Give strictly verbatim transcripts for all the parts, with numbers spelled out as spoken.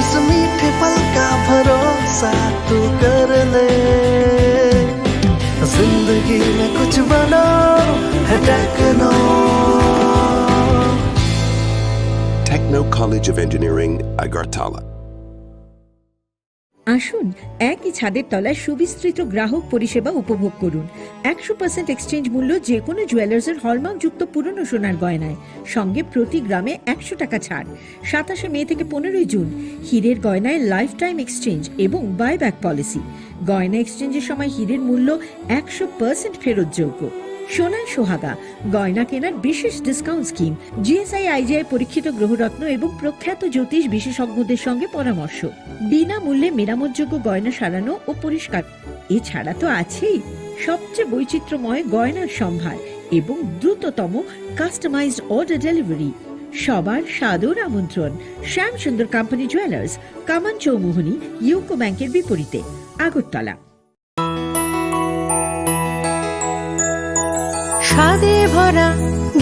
उस मीठे पल का भरोसा तू कर ले, जिंदगी में कुछ बनो है techno. Techno College of Engineering, Agartala. আসুন, একই ছাদের তলায় সুবিস্তৃত গ্রাহক পরিষেবা উপভোগ করুন। একশো পার্সেন্ট এক্সচেঞ্জ মূল্য যে কোনো জুয়েলার্সের হলমার্কযুক্ত পুরনো সোনার গয়নায়, সঙ্গে প্রতি গ্রামে একশো টাকা ছাড়। সাতাশে মে থেকে পনেরোই জুন হীরের গয়নায় লাইফ টাইম এক্সচেঞ্জ এবং বাইব্যাক পলিসি। গয়না এক্সচেঞ্জের সময় হীরের মূল্য একশো পার্সেন্ট ফেরতযোগ্য। সোনায় সোহাগা, গয়না কেনার বিশেষ ডিসকাউন্ট স্কিম, জিএসআই আইজিআই পরীক্ষিত গ্রহরত্ন এবং প্রখ্যাত জ্যোতিষ বিশেষজ্ঞদের সঙ্গে পরামর্শ, বিনামূল্যে মেরামতযোগ্য গয়না সারানো ও পরিষ্কার। এছাড়া তো আছেই সবচেয়ে বৈচিত্র্যময় গয়নার সম্ভার এবং দ্রুততম কাস্টমাইজড অর্ডার ডেলিভারি। সবার সাদর আমন্ত্রণ শ্যামসুন্দর কোম্পানি জুয়েলার্স, কামান চৌমুহনী, ইউকো ব্যাংকের বিপরীতে, আগরতলা। স্বাদে ভরা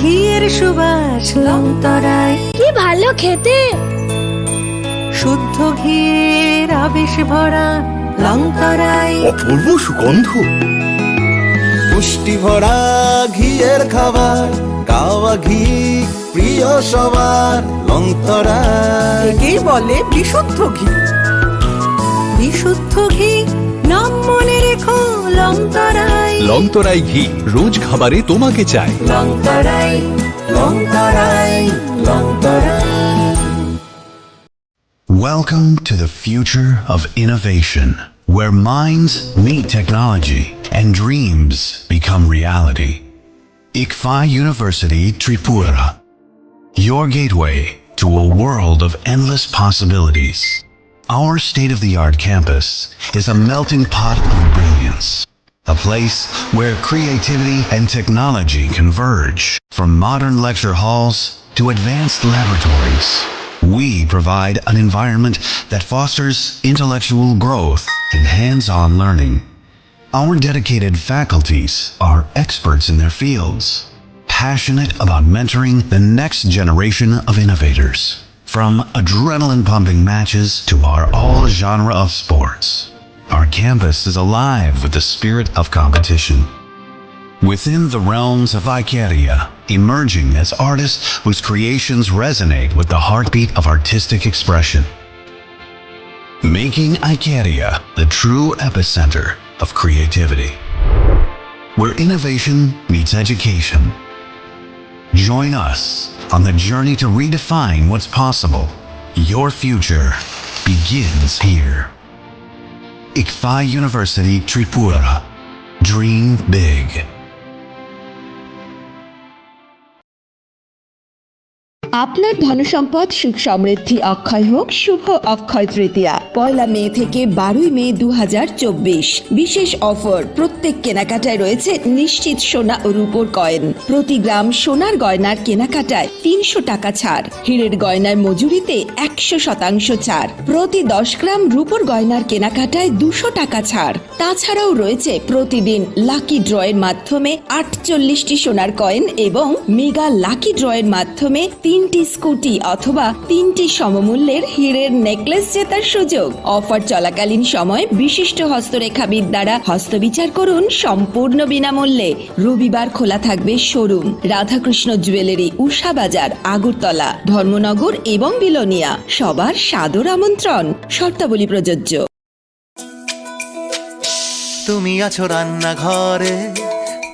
ঘিয়ের সুবাস লংতরায়। কি ভালো খেতে! শুদ্ধ ঘিয়ের আবেশ ভরা লংতরায়। অপূর্ব সুগন্ধ। পুষ্টি ভরা ঘিয়ের খাবার, কাওয়া ঘি প্রিয় সবার লংতরায়। একেই বলে বিশুদ্ধ ঘি। বিশুদ্ধ ঘি, নাম মনে রেখো লংতরায়। লংতরায় ঘি, রোজ খাবারে তোমাকে চাই। লংতরায়, লংতরায়, Longtharai. Welcome to the future of innovation, where minds meet technology and dreams become reality. Ikfa University Tripura, your gateway to a world of endless possibilities. Our state-of-the-art campus is a melting pot of brilliance, a place where creativity and technology converge. From modern lecture halls to advanced laboratories, we provide an environment that fosters intellectual growth and hands-on learning. Our dedicated faculties are experts in their fields, passionate about mentoring the next generation of innovators. From adrenaline-pumping matches to our all-genre of sports, our campus is alive with the spirit of competition. Within the realms of Ikeria, emerging as artists whose creations resonate with the heartbeat of artistic expression. Making Ikeria the true epicenter of creativity, where innovation meets education. Join us on the journey to redefine what's possible. Your future begins here. Ikfa University Tripura. Dream big. আপনার ধনসম্পদ সুখ সমৃদ্ধি অক্ষয় হোক শুভ অক্ষয় তৃতীয়া। পয়লা মে থেকে বারোই মে দু হাজার চব্বিশ, বিশেষ অফার, প্রত্যেক কেনাকাটায় রয়েছে নিশ্চিত সোনা ও রূপোর কয়েন। প্রতি গ্রাম সোনার গয়নার কেনাকাটায় তিনশো টাকা ছাড়, হীরের গয়নার মজুরিতে একশো শতাংশ ছাড়, প্রতি দশ গ্রাম রূপোর গয়নার কেনাকাটায় দুশো টাকা ছাড়। তাছাড়াও রয়েছে প্রতিদিন লাকি ড্রয়ের মাধ্যমে আটচল্লিশটি সোনার কয়েন এবং মেগা লাকি ড্রয়ের মাধ্যমে তিনটি স্কুটি অথবা তিনটি সমমূল্যের হীরের নেকলেস জেতার সুযোগ। অফার চলাকালীন সময় বিশিষ্ট হস্তরেখাবিদ দ্বারা হস্তবিচার করুন সম্পূর্ণ বিনামূল্যে। রবিবার খোলা থাকবে শোরুম। রাধাকৃষ্ণ জুয়েলারি, উষা বাজার, আগরতলা, ধর্মনগর এবং বিলোনিয়া। সবার সাদর আমন্ত্রণ। শর্তাবলী প্রযোজ্য। তুমি আছো রান্নাঘরে,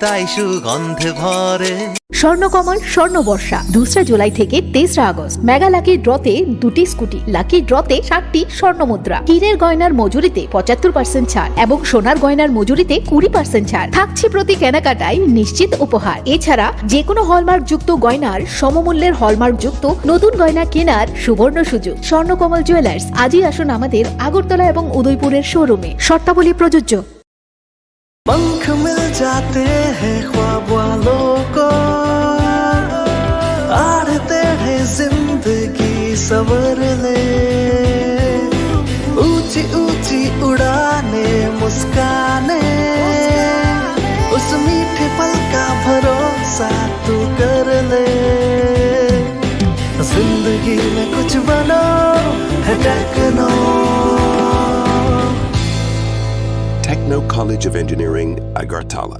তাই সুগন্ধে ভরে। স্বর্ণকমল স্বর্ণবর্ষা, দোসরা জুলাই থেকে তেসরা আগস্ট। মেগা লাকি ড্রতে দুটি স্কুটি, লাকি ড্রতে সাতটি স্বর্ণ মুদ্রা, হীরের গয়নার মজুরিতে পঁচাত্তর পার্সেন্ট ছাড় এবং সোনার গয়নার মজুরিতে কুড়ি পার্সেন্ট ছাড়। থাকছে প্রতি কেনাকাটায় নিশ্চিত উপহার। এছাড়া যে কোনো হলমার্কযুক্ত গয়নার সমমূল্যের হলমার্কযুক্ত নতুন গয়না কেনার সুবর্ণ সুযোগ। স্বর্ণকমল জুয়েলার্স, আজই আসুন আমাদের আগরতলা এবং উদয়পুরের শোরুমে। শর্তাবলী প্রযোজ্য। पंख मिल जाते हैं ख्वाब वालों को, आड़ते हैं जिंदगी संवरने। ऊंची ऊंची उड़ाने, मुस्काने, उस मीठे पल का भरोसा तू कर ले। जिंदगी में कुछ बनो है Techno College of Engineering, Agartala.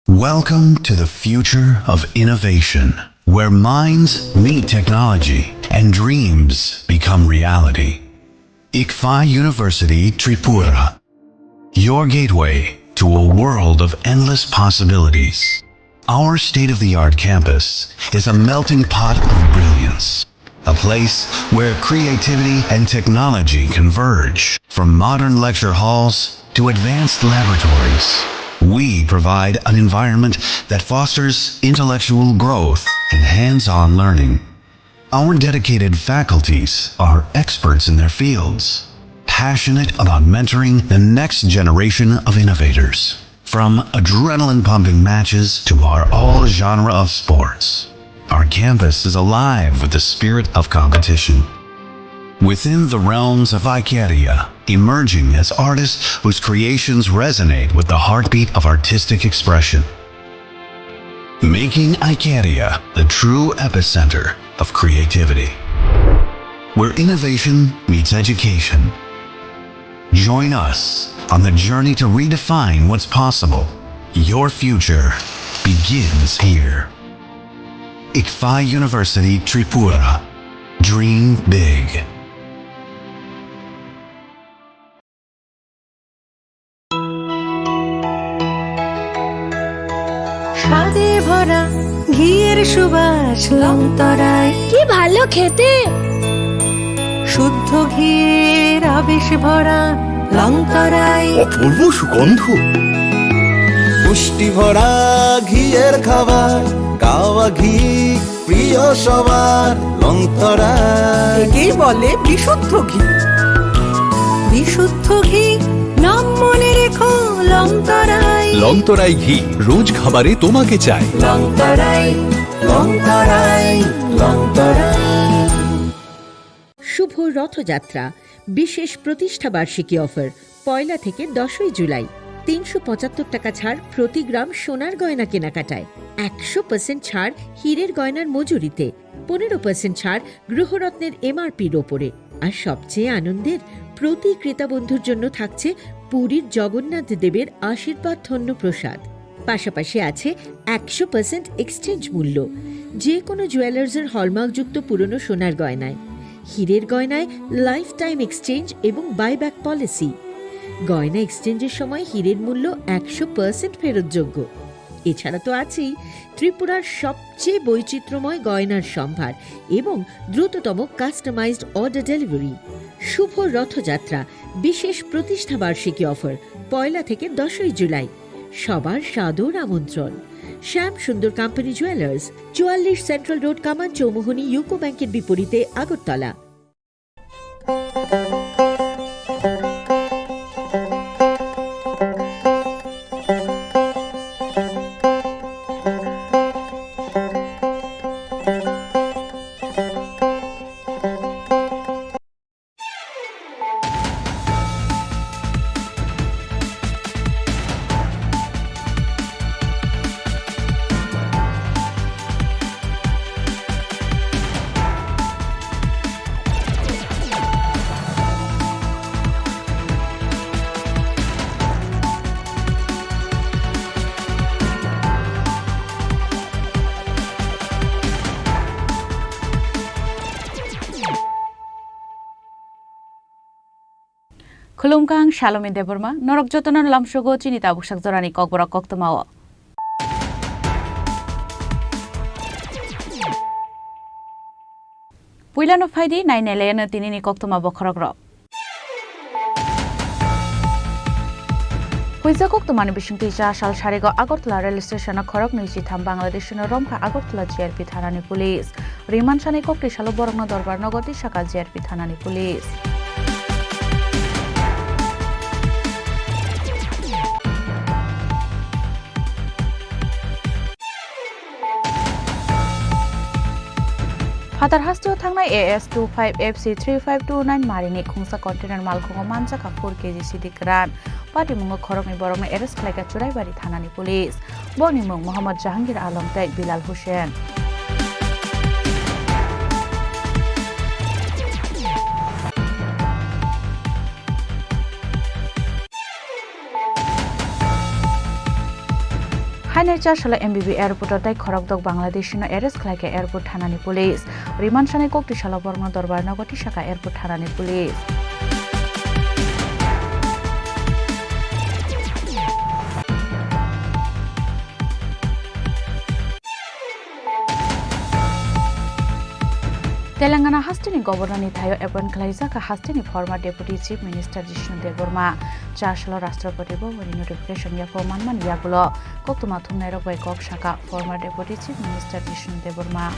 Welcome to the future of innovation, where minds meet technology and dreams become reality. ICFAI University Tripura, your gateway to a world of endless possibilities. Our state-of-the-art campus is a melting pot of brilliance, a place where creativity and technology converge. From modern lecture halls to advanced laboratories, we provide an environment that fosters intellectual growth and hands-on learning. Our dedicated faculties are experts in their fields, passionate about mentoring the next generation of innovators. From adrenaline-pumping matches to our all-genre of sports, our campus is alive with the spirit of competition. Within the realms of Icaria, emerging as artists whose creations resonate with the heartbeat of artistic expression. Making Icaria the true epicenter of creativity, where innovation meets education. Join us on the journey to redefine what's possible. Your future begins here. ICFAI University Tripura. Dream big. স্বাদে ভরা ঘিয়ের সুবাস লংতরাই। কি ভালো খেতে! শুদ্ধ ঘিয়ের আবেশ ভরা লংতরাই। অপূর্ব সুগন্ধ। পুষ্টি ভরা ঘিয়ের খাবার, গাওয়া ঘি প্রিয় সবার লংতরাই। একেই বলে বিশুদ্ধ ঘি। বিশুদ্ধ ঘি, নাম মনে রেখো লংতরাই। লংতরাই ঘি, রোজ খাবারে তোমাকে চাই। লংতরাই, লংতরাই, লংতরাই। শুভ রথযাত্রা, বিশেষ প্রতিষ্ঠা বার্ষিকী অফার। পয়লা থেকে দশই জুলাই তিনশো পঁচাত্তর টাকা ছাড় প্রতি গ্রাম সোনার গয়না কেনাকাটায়, একশো পার্সেন্ট ছাড় হীরের গয়নার মজুরিতে, পনেরো পার্সেন্ট ছাড় গৃহরত্নের এমআরপির ওপরে। আর সবচেয়ে আনন্দের, প্রতি ক্রেতা বন্ধুর জন্য থাকছে পুরীর জগন্নাথ দেবের আশীর্বাদ ধন্য প্রসাদ। পাশাপাশি আছে একশো পার্সেন্ট এক্সচেঞ্জ মূল্য, যে কোনো জুয়েলার্সের হলমার্কযুক্ত পুরনো সোনার গয়নায়। হীরের গয়নায় লাইফ টাইম এক্সচেঞ্জ এবং বাইব্যাক পলিসি। গয়না এক্সচেঞ্জের সময় হীরের মূল্য একশো পার্সেন্ট ফেরতযোগ্য। এছাড়া তো আছেই ত্রিপুরার সবচেয়ে বৈচিত্র্যময় গয়নার সম্ভার এবং দ্রুততম কাস্টমাইজড অর্ডার ডেলিভারি। শুভ রথযাত্রা, বিশেষ প্রতিষ্ঠা বার্ষিকী অফার, পয়লা থেকে দশই জুলাই। সবার সাদর আমন্ত্রণ। শ্যাম সুন্দর কোম্পানি জুয়েলার্স, চুয়াল্লিশ সেন্ট্রাল রোড, কামান চৌমুহনী, ইউকো ব্যাংকের বিপরীতে, Agartala. Khulumkha, ang Salomi Debbarma, norok jotono lamsogo chini tabuk sak jorani kokborok koktwmao. Puilano phaidi, nainailaino tinini koktwma bokhorokrok. Puisa koktwmani bisingtwi cha sal sarigo Agartala rail station-o khorok nwi chitham Bangladeshino romkha Agartala G R P thanani police. Remand sanai koktwi salo borokno dorbar nogo twi sakha G R P thanani police. Phatar hasteo thangnai A S two five F C three five two nine marini khungsa container malkhungo manjakha four K G sidi kwran. Patimungo khoroknwi borokno arrest khlaikha Churaibari thanani police. Bokni mung Mohammad Jahangir Alam tei Bilal Hussain. Chini chasalo M B B airport o tei khorokdok Bangladeshi no arrest khlai kha airport thana ni police. Remand sanai kok tisalo borokno dorbar nogo tisaka airport thana ni police. Telangana hasteni governor ni thaio appoint khlaijak kha hasteni former deputy chief minister Jishnu Debbarma. Chasalo Rashtrapati Bhavan ni notification yaphao manmani yagulo koktwma thumnairok bai kok sakha former deputy chief minister Jishnu Debbarma.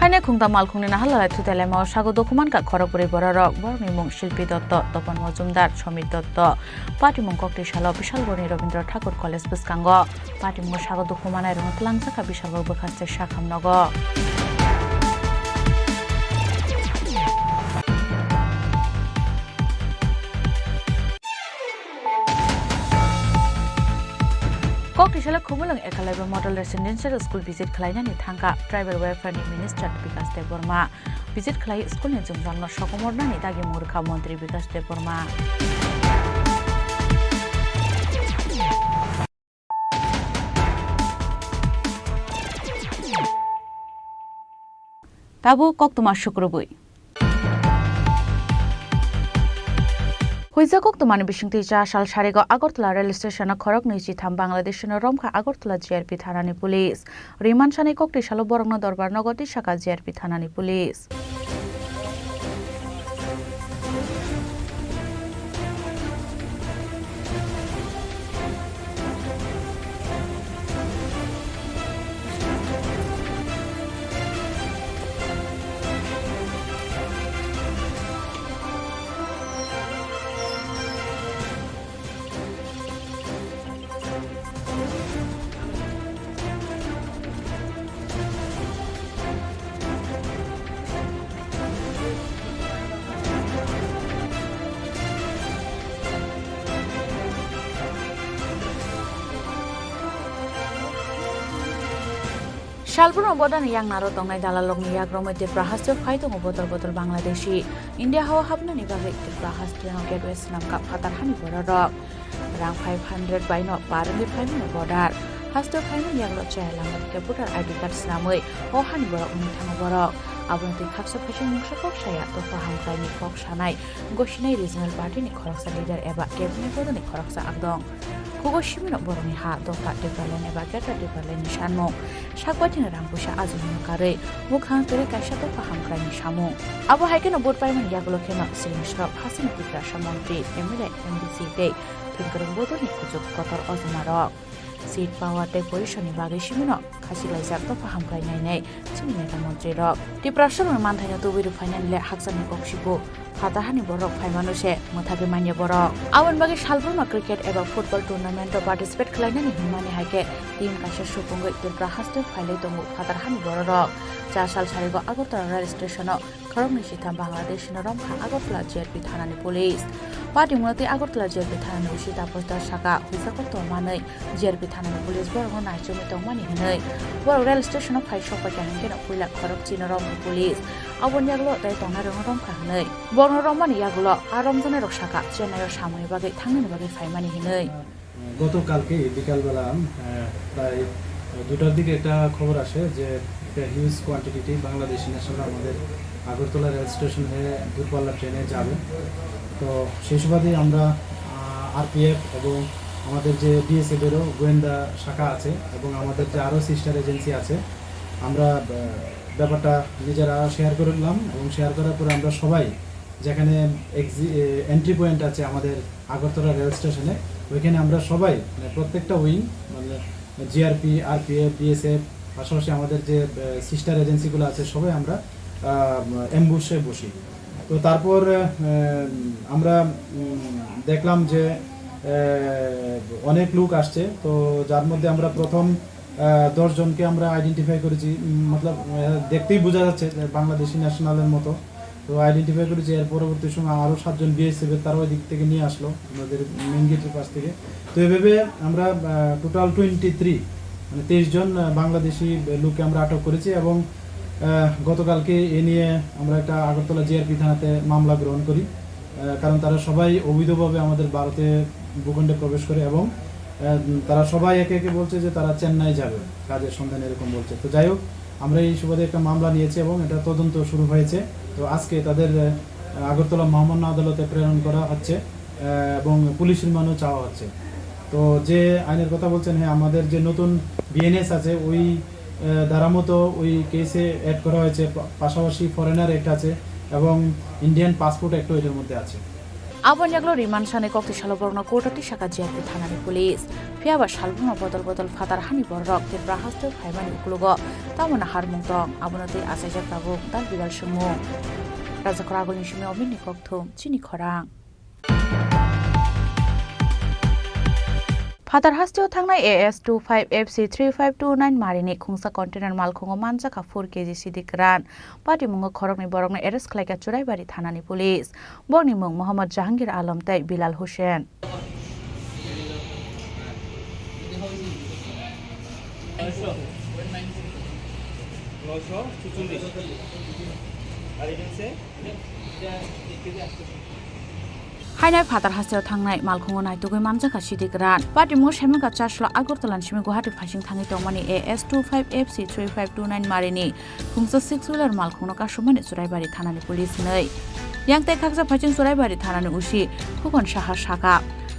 Haine khungta malkhungni naharlalai thutelaimao sago dukhumankha khorokbrwi bororok, borokni mung Shilpi Dotto, Topan Mojumdar, Somit Dotto. Patimung kokti salo Bishalgorni Rabindra Thakur College bwskango. Patimung sago dukhumanairokno twlangjakha Bishalgor bwkhaste sakham nogo. Koktisalo Khumulwng Ekalaiba Model Residential School visit khlainani thangkha Tribal Welfare ni Minister Bikash Debbarma. Visit khlai school ni jwngjalno sokomornani dagi murkha Montri Bikash Debbarma. Tabuk koktwma sukrubwi. Huijak koktwmani bisingtwi cha sal sarigo Agartala rail station o khoroknwi chitham Bangladeshi no romkha Agartala G R P thanani police. Remand sanai koktwi salo borokno dorbar nogo tisaka G R P thanani police. Salbrum bodani yangnaro tongnai dalalokni yakromwi Tripura hasteo phai tongo botol botol Bangladeshi. India hao habnani bagwi Tripura hasteo gateway swnamkha phatar hani bororok. Rang five hundred bai no par wngwi phaimano border. Hasteo phaimani yagulo chaya lama dikhe voter I D card swnamwi o hani borok wngwi thango borok. Abono twi khaksa phaising mungsa kok saya dopha hamkraini kok sanai gosinai regional party ni khoroksa leader eba cabinet bodoni khoroksa akdong. Khugo simino borokni ha dopha Tipraland eba Greater Tipraland ni sanmung. Sakbaitheno rang puisa ajinino karwi mwkhang kwrwi kaisa dopha hamkraini samung. Abo hai kheno vote paimani yagulo kheno siring srok hasteni Tiprasa montri, M L A, M D C tei thwngkwrwng bodolni kuchuk kotor ojomarok. Seat power tei position ni bagwi simino khasiklaijak dopha hamkrai nainai chini neta montrirok. Tiprasarokni manthaino tubui rwphainani le hakcharni kok sibu. Phatar hani borok phaimano se mwthagwi manya borok. Aboni bagwi salbrumno cricket eba football tournament o participate khlainani hwnmani hai khe team kaisa supungwi Tripura hasteo phailai tongo phatar hani bororok. Cha sal sarigo Agartala rail station o khoroknwi sitham Bangladeshi no romkha Agartala G R P thanani police. Patimungno tei Agartala G R P thanani O C Taposh Das saka huijak koktwma manwi G R P thanani police borokno naichomwi tongmani hwnwi. Borok rail station o phai sokpai kha hinkhe no puila khorokchwino romkha police. Aboni yagulo tei tongnairokno romkha hwnwi. Borokno romani yagulo a romjaknairok saka Chennai o samungni bagwi thangnani bagwi phaimani hwnwi. গতকালকে বিকালবেলা, আহ, প্রায় দুটার দিকে একটা খবর আসে যে একটা হিউজ কোয়ান্টিটি বাংলাদেশি ন্যাশনাল আমাদের আগরতলা রেল স্টেশন হয়ে দূরপাল্লা ট্রেনে যাবে। তো সেই সুবাদে আমরা, আহ, আরপিএফ এবং আমাদের যে বিএসএফ এরও গোয়েন্দা শাখা আছে এবং আমাদের যে আরও সিস্টার এজেন্সি আছে, আমরা, আহ, ব্যাপারটা নিজেরা শেয়ার করে নিলাম এবং শেয়ার করার পরে আমরা সবাই যেখানে এক্সি-, এ, এন্ট্রি পয়েন্ট আছে আমাদের আগরতলা রেল স্টেশনে, ওইখানে আমরা সবাই, মানে, প্রত্যেকটা উইং, মানে, জিআরপি, আরপিএফ, বিএসএফ, পাশাপাশি আমাদের যে, এ, সিস্টার এজেন্সিগুলো আছে, সবাই আমরা, আহ, অ্যাম্বুশে বসি। তো তারপর, এ, আমরা, উম, দেখলাম যে, এ, অনেক লোক আসছে, তো যার মধ্যে আমরা প্রথম, আহ, দশ জনকে আমরা আইডেন্টিফাই করেছি, উম, মতলব, আহ, দেখতেই বোঝা যাচ্ছে যে বাংলাদেশি ন্যাশনালের মতো। তো আইডেন্টিফাই করেছি, এর পরবর্তী সময় আরও সাতজন বিএসএফ এর, তারাও ওই দিক থেকে নিয়ে আসলো আমাদের মেইন গেটের পাশ থেকে। তো এভাবে আমরা, আহ, টোটাল টোয়েন্টি থ্রি, মানে তেইশ জন, আহ, বাংলাদেশি লোককে আমরা আটক করেছি এবং আহ, গতকালকে এ নিয়ে আমরা একটা আগরতলা জিআরপি থানাতে মামলা গ্রহণ করি। আহ, কারণ তারা সবাই অবৈধভাবে আমাদের ভারতে ভূখণ্ডে প্রবেশ করে এবং, আহ, তারা সবাই একে একে বলছে যে তারা চেন্নাই যাবে কাজের সন্ধানে, এরকম বলছে। তো যাই হোক, আমরা এই সুবাদে একটা মামলা নিয়েছি এবং এটা তদন্ত শুরু হয়েছে। তো আজকে তাদের, আহ, আগরতলা মহামান্য আদালতে প্রেরণ করা হচ্ছে, আহ, এবং পুলিশ রিমান্ডও চাওয়া হচ্ছে। তো যে আইনের কথা বলছেন, হ্যাঁ, আমাদের যে নতুন বিএনএস আছে, ওই, আহ, ধারা মতো ওই কেসে অ্যাড করা হয়েছে। পা-, পাশাপাশি ফরেনার অ্যাক্ট আছে এবং ইন্ডিয়ান পাসপোর্ট অ্যাক্টও এটার মধ্যে আছে। Aboni yaglo remand sanai kokti salo borokno court-o tisaka G R P thanani police. Phiya ba salbuma bodol bodol phatar hani bororok Tripura hasteo phaimani uklogo tamoni harmung tong, abono twi achaijak tabuk dal bidal swngmung. Rajakhor agulni simi Ominni kokthum, chini khorang. Phatar hasteo thangnai A S two five F C three five two nine marini khungsa container malkhungo manjakha four K G sidi kwran. Patimungo khoroknwi borokno arrest khlaikha Churaibari thanani police. Borokni mung Mohammad Jahangir Alam tei Bilal Hussein. Hainai phatar hasteo thangnai malkhungo naitugwi manjakha sidi kwran. Patimungo semengkha Chasla Agartala ni simi Guwahati phaising thangwi tongmani A S two five F C three five two nine marini khungsa six wheeler malkhungno kasumani Churaibari thanani police hinwi. Yang tei khaksa phaising Churaibari thanani O C Khukon Saha sakha,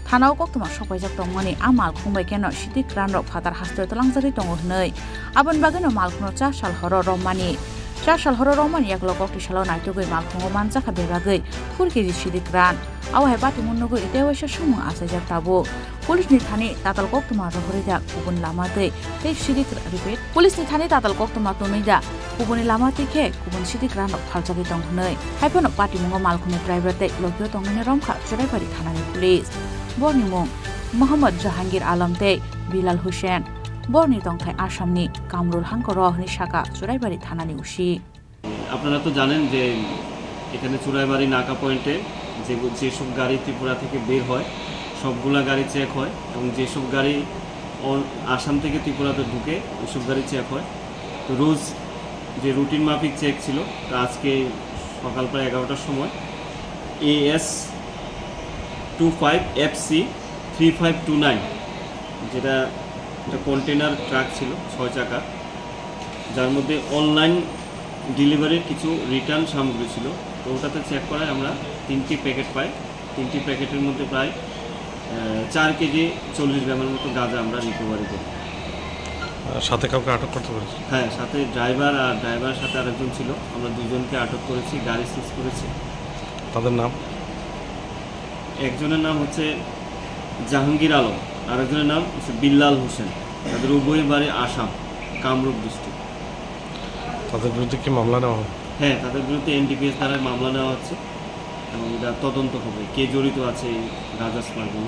thanao koktwma sokpaijak tongmani a malkhung bai kheno sidi kwranrok phatar hasteo tlangjagwi tongo hinwi. Aboni bagwino malkhungno char sal horo romani. Char sal horo romani yagulo kokti salo naitugwi malkhungo manjakha bebagwi four K G sidi kwran. Abo hai patimungo nugwi tei waisa swngmung achaijak tabuk. Police ni thani tatal koktwma rohorwi da kubun lama twi tei sidi kwran, repeat, police ni thani tatal koktwma tonwi da kubuni lama twi khe kubun sidi kwranrok phaljagwi tong hwnwi. Haiphano patimungo malkhungni driver tei logio tongnani romkha Churaibari thanani police. Borokni mung Mohammad Jahangir Alam tei Bilal Hussein. Borokni tongthai Assamni Kamrul hangkoro hwnwi sakha Churaibari thanani O C. আপনারা তো জানেন যে এখানে চুড়াইবাড়ি নাকা পয়েন্টে যে, যেসব গাড়ি ত্রিপুরা থেকে বের হয়, সবগুলা গাড়ি চেক হয় এবং যেসব গাড়ি অন-, আসাম থেকে ত্রিপুরাতে ঢুকে, ওইসব গাড়ি চেক হয়। তো রোজ যে রুটিন মাফিক চেক ছিল, তো আজকে সকাল প্রায় এগারোটার সময় AS two five FC three five two nine, যেটা একটা কন্টেনার ট্রাক ছিল ছয় চাকা, যার মধ্যে অনলাইন ডেলিভারির কিছু রিটার্ন সামগ্রী ছিল। তো ওটাতে চেক করায় আমরা তিনটি প্যাকেট পাই। তিনটি প্যাকেটের মধ্যে প্রায়, আহ, চার কেজি চল্লিশ গ্রামের মতো গাঁজা আমরা রিকভারি করি। আর সাথে কাউকে আটক করতে পেরেছি? হ্যাঁ, সাথে ড্রাইভার আর ড্রাইভারের সাথে আরেকজন ছিল, আমরা দুজনকে আটক করেছি, গাড়ি সিজ করেছি। তাদের নাম? একজনের নাম হচ্ছে জাহাঙ্গীর আলম, আরেকজনের নাম হচ্ছে বিল্লাল হোসেন। তাদের উভয় বাড়ি আসাম, কামরূপ ডিস্ট্রিক্ট। তাদের বিরুদ্ধে কি মামলা নেওয়া হবে? হ্যাঁ, তাদের বিরুদ্ধে এনডিপিএস ধারায় মামলা নেওয়া হচ্ছে এবং এটা তদন্ত হবে, কে জড়িত আছে এই গাঁজা স্মাগলিং,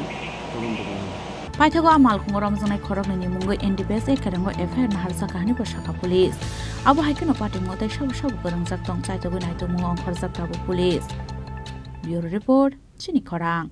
তদন্ত করা হবে। Paithago a malkhungo romjaknai khoroknwini mungwi N D P S A kerengwi F I R naharjakha hwnwi bo sakha police. Abo hai kheno patimung tei sabo sabo kwrwngjak tong chaitogwi naitokmungo ongkhorjak tabuk police. Bureau Report, Chini Khorang.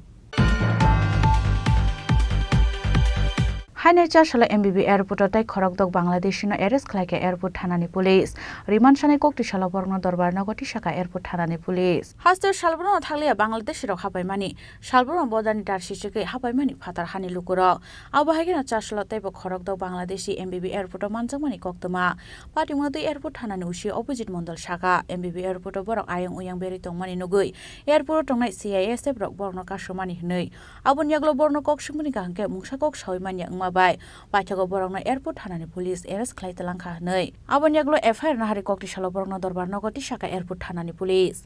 Hainai cha salo M B B airport o tei khorokdok Bangladeshi no arrest khlaikha airport thanani police. Remand sanai kokti salo borokno dorbar nogo tisakha airport thanani police. Hasteo salbrono thakliya Bangladeshi rok hapaimani. Salbrono bodani dar sichigwi hapaimani phatar hani lukurok. Abo hai kheno cha salo teibo khorokdok Bangladeshi M B B airport o manjakmani koktwma. Patimung twi airport thanani O C Abhijit Mondol sakha, M B B airport o borok ayang uyang berwi tongmani nugwi airport o tongnai C I S F rok borokno kasumani hwnwi. Aboni yagulo borokno kok swngmani kaham khe mungsa kok saui manya wngma bai paithago borokno airport thanani police arrest khlai twlangkha hwnwi. Aboni yagulo F I R nahari kokti salo borokno dorbar nogo tisakha airport thanani police.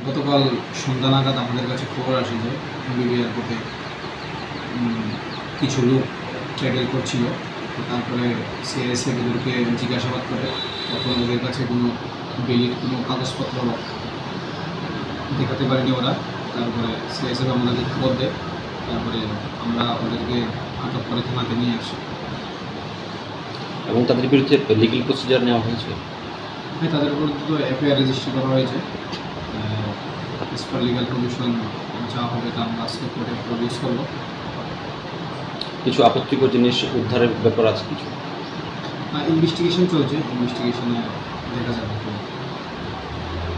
গতকাল সন্ধ্যা নাগাদ আমাদের কাছে খবর আসে যে এমবিবি এয়ারপোর্টে, উম, কিছু লোক ট্রাভেল করছিল। তো তারপরে সিআইএসএফ ওদেরকে জিজ্ঞাসাবাদ করে, তখন ওদের কাছে কোনো ভ্যালিড কোনো কাগজপত্র দেখাতে পারেনি ওরা। তারপরে সিআইএসএফ আমাদেরকে খবর দেয়, তারপরে আমরা ওদেরকে আটক করে থানাতে নিয়ে আসি। এবং তাদের বিরুদ্ধে লিগ্যাল প্রসিজার নেওয়া হয়েছে? হ্যাঁ, তাদের বিরুদ্ধে তো এফআইআর রেজিস্টার করা হয়েছে। অ্যাজ পার লিগ্যাল প্রভিশন যা হবে তা আমরা আজকে কোর্টে প্রডিউস করবো। কিছু আপত্তিকর জিনিস উদ্ধারের ব্যাপার আছে কিছু? ইনভেস্টিগেশন চলছে, ইনভেস্টিগেশনে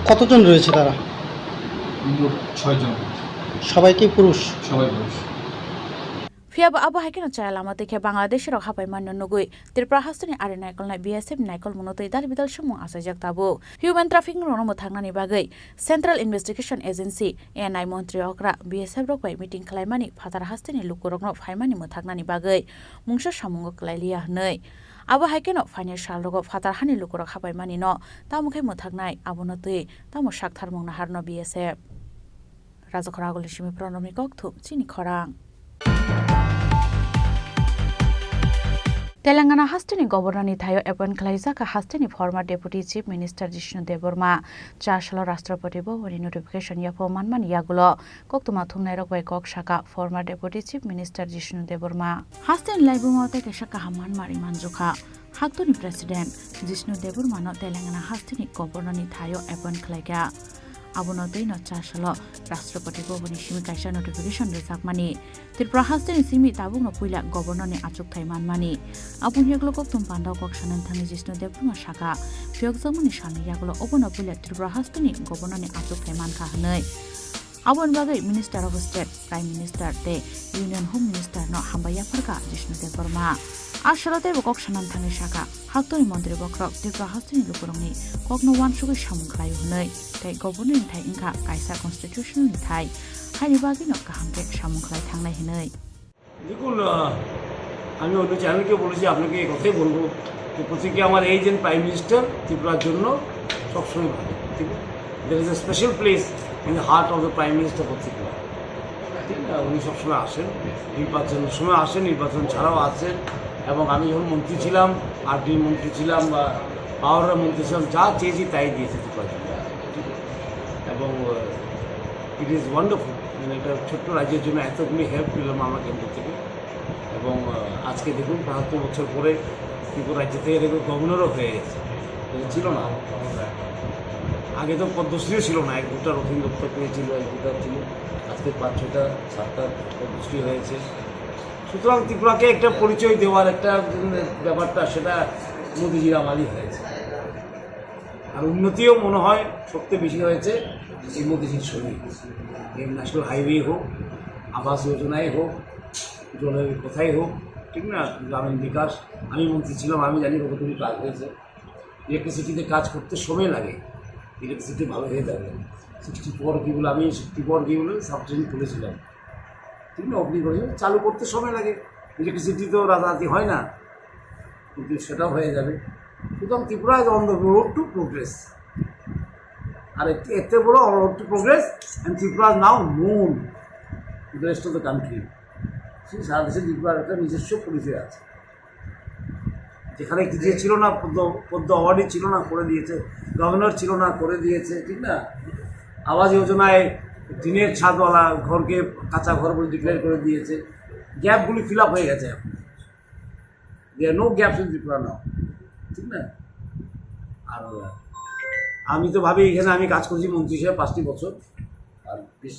কতজন রয়েছে তারা? মোট ছয়জন। সবাই কি পুরুষ? সবাই পুরুষ। Phiya bo abo hai kheno chaya lama twi khe Bangladeshi rok hapai manno nugwi Tripura hasteni ari naikolnai B S F ni naikolmungno twi dal bidal swngmung achaijak tabuk. Human trafficking rokno mwthangnani bagwi Central Investigation Agency, N I montri okra B S F rok bai meeting khlaimani phatar hasteni lukurokno phaimani mwthaknani bagwi mungsa samungo kwlai liya hwnwi. Abo hai kheno phainai salrogo phatar hani lukurok hapaimanino tamo khe mwthaknai abono twi tamo saktharmung naharno B S F. Rajakhor Agulni simi Pranobni kokthum chini khorang. Telangana hasteni Governor ni thaio appoint khlaijak kha hasteni former Deputy Chief Minister Jishnu Debbarma. Char salo Rashtrapati Bhavan ni notification yapho manmani yagulo koktwma thumnairok bai kok saka former Deputy Chief Minister Jishnu Debbarma. Hasteni laibuma tei kaisa kaham manmari manjukha. Haktorni President Jishnu Debbarma no Telangana hasteni Governor ni thaio appoint khlaikha. Abono twi no char salo Rashtrapati Bhavan ni simi kaisa notification rwjakmani. Tripura hasteni simi tabukno puila Governor ni achukthai manmani. Aboni yagulo koktwma pandao kok sanani thangwi Jishnu Debbarma saka, phiyokjakmani salni yagulo obono puila Tripura hasteni Governor ni achukthai mankha hwnwi. Aboni bagwi Minister of State, Prime Minister tei Union Home Minister no hambai yapharkha Jishnu Debbarma. A salo teibo kok sanani thangwi sakha, haktorni montri bokhorok Tripura hasteni lukurokni kokno uansugwi samung khlaio hwnwi, tei Governor ni thai wngkha kaisa constitutional ni thai, haini bagwino kaham khe samung khlai thangnai hwnwi. দেখুন, আহ, আমি অন্য চ্যানেলকে বলেছি, আপনাকে এই কথাই বলবো যে প্রতিক্রিয়া আমার এই যে প্রাইম মিনিস্টার ত্রিপুরার জন্য সবসময় ভালো, ঠিক আছে? There is a special place in the heart of the Prime Minister for Tripura, ঠিক না? উনি সবসময় আসেন, নির্বাচনের সময় আসেন, নির্বাচন ছাড়াও আসেন। এবং আমি যখন মন্ত্রী ছিলাম, আরডি মন্ত্রী ছিলাম বা পাওয়ারের মন্ত্রী ছিলাম, যা চেয়েছি তাই দিয়েছে ত্রিপুরার জন্য, ঠিক আছে? এবং, আহ, it is wonderful, মানে একটা ছোট্ট রাজ্যের জন্য এতগুলি হেল্প পেলাম আমরা কেন্দ্র থেকে। এবং, আহ, আজকে দেখুন, বাহাত্তর বছর পরে ত্রিপুরা রাজ্য থেকে দেখুন গভর্নরও হয়ে গেছে, এটা ছিল না। আগে তো পদ্মশ্রীও ছিল না, এক দুটা রথীন্দ্র দত্ত পেয়েছিল, এক দুটা ছিল, আজকে পাঁচ ছটা সাতটা পদ্মশ্রী হয়েছে। সুতরাং ত্রিপুরাকে একটা পরিচয় দেওয়ার একটা, উম, ব্যাপারটা সেটা মোদিজির আমারই হয়েছে। আর উন্নতিও মনে হয় সবচেয়ে বেশি হয়েছে এই মোদিজির সময়। এই ন্যাশনাল হাইওয়ে হোক, আবাস যোজনাই হোক, জলের কথাই হোক, ঠিক না? গ্রামীণ বিকাশ, আমি মন্ত্রী ছিলাম, আমি জানি কতটুকু কাজ হয়েছে। ইলেকট্রিসিটিতে কাজ করতে সময় লাগে, ইলেকট্রিসিটি ভালো হয়ে যাবে। সিক্সটি ফোর কেবল, আমি সিক্সটি ফোর কেবল সাবস্টেশন খুলেছিলাম, ঠিক না? ওপেনিং করেছিলাম, চালু করতে সময় লাগে। ইলেকট্রিসিটি তো রাতারাতি হয় না, কিন্তু সেটাও হয়ে যাবে। সুতরাং Tripura is on the road to progress। আর এতে, এতে বড় road to progress, and Tripura is now known to the rest of the country। সেই সারা দেশে ত্রিপুরার একটা নিজস্ব পরিচয় আছে। যেখানে একটি যে ছিল না, পদ্ম, পদ্ম অ্যাওয়ার্ডই ছিল না, করে দিয়েছে, গভর্নর ছিল না, করে দিয়েছে, ঠিক না? আবাস যোজনায় টিনের ছাদওয়ালা ঘরকে কাঁচা ঘর বলে ডিক্লেয়ার করে দিয়েছে। গ্যাপগুলি ফিল আপ হয়ে গেছে এখন। There are no gaps in Tripura now, ঠিক না? আর আমি তো ভাবি এখানে আমি কাজ করছি মন্ত্রী হিসেবে পাঁচটি বছর, আর বিশ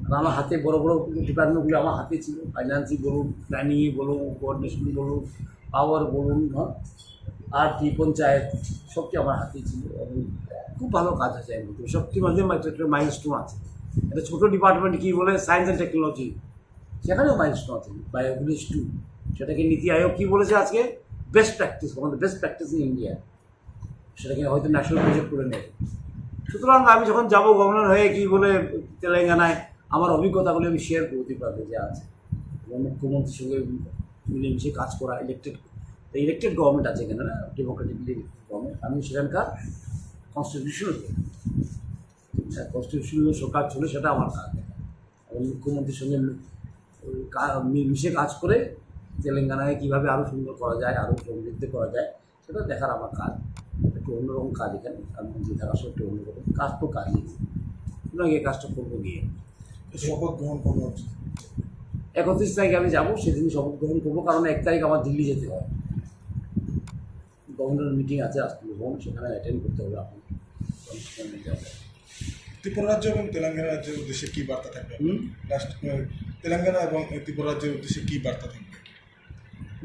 আর আমার হাতে বড় বড় ডিপার্টমেন্টগুলো আমার হাতে ছিল, ফাইন্যান্সই বলুন, প্ল্যানিংই বলুন, কোঅর্ডিনেশন বলুন, পাওয়ার বলুন, হ্যাঁ, আরটি, পঞ্চায়েত, সবটি আমার হাতেই ছিল এবং খুব ভালো কাজ হয়েছে। আমি বলতে পারি, সবটির মধ্যে একটা, একটা মাইলস্টোন আছে। একটা ছোট ডিপার্টমেন্ট কি বলে, সায়েন্স অ্যান্ড টেকনোলজি, সেখানেও মাইলস্টোন আছে, বায়ো ভিলেজ টু। সেটাকে নীতি আয়োগ কি বলেছে আজকে? Best practice, one of the best practice in India। সেটাকে হয়তো ন্যাশনাল প্রজেক্ট করে নেবে। সুতরাং আমি যখন যাব গভর্নর হয়ে, কি বলে, তেলেঙ্গানায়, আমার অভিজ্ঞতাগুলি আমি শেয়ার করতে পারবো যে আছে। এবং মুখ্যমন্ত্রীর সঙ্গে মিলেমিশে কাজ করা, ইলেকটেড, ইলেকটেড গভর্নমেন্ট আছে এখানে, না, ডেমোক্রেটিকলি গভর্নমেন্ট। আমি সেখানকার কনস্টিটিউশনাল, কনস্টিটিউশনাল সরকার চলে, সেটা আমার কাজ। এবং মুখ্যমন্ত্রীর সঙ্গে মি-, কা-, মি-, মিশে কাজ করে তেলেঙ্গানায় কীভাবে আরও সুন্দর করা যায়, আরও সমৃদ্ধ করা যায়, সেটা দেখার আমার কাজ। একটু অন্যরকম কাজ এখানে, আমি মন্ত্রী থাকার সত্ত্বেও অন্যরকম কাজ, তো কাজই। সুতরাং এই কাজটা করবো গিয়ে। শপথ গ্রহণ কবে হচ্ছে? একত্রিশ তারিখে আমি যাবো, সেদিন শপথ গ্রহণ করবো, কারণ এক তারিখ আমার দিল্লি যেতে হয়। গভর্নর মিটিং আছে আজ, সেখানে অ্যাটেন্ড করতে হবে আপনাকে। ত্রিপুরা রাজ্য এবং তেলেঙ্গানা রাজ্যের উদ্দেশ্যে কি বার্তা থাকবে? হুম? রাষ্ট্র, আহ, তেলেঙ্গানা এবং ত্রিপুরা রাজ্যের উদ্দেশ্যে কি বার্তা থাকবে?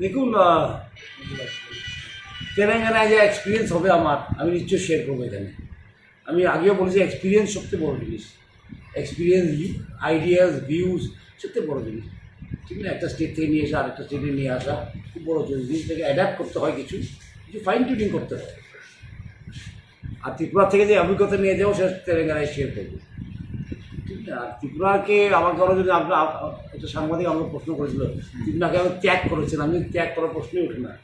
দেখুন, আহ, তেলেঙ্গানায় যে এক্সপিরিয়েন্স হবে আমার, আমি নিশ্চয়ই শেয়ার করবো এখানে। আমি আগেও বলেছি, এক্সপিরিয়েন্স সবচেয়ে বড় জিনিস। এক্সপিরিয়েন্স, আইডিয়াস, ভিউজ সবচেয়ে বড় জিনিস। ঠিক না? একটা স্টেট থেকে নিয়ে এসে আরেকটা স্টেটে নিয়ে আসা খুব বড় জিনিস। জিনিসটাকে অ্যাডাপ্ট করতে হয়, কিছু কিছু ফাইন টিউনিং করতে হয়। আর ত্রিপুরা থেকে যে অভিজ্ঞতা নিয়ে যাবো, সেটা তেলেঙ্গানায় শেয়ার করবো। ঠিক না? আর ত্রিপুরাকে আমার কারণে যদি আপনার, একটা সাংবাদিক আমাকে প্রশ্ন করেছিল, "ত্রিপুরাকে আমি ত্যাগ করেছেন।" আমি ত্যাগ করার প্রশ্নই ওঠে না।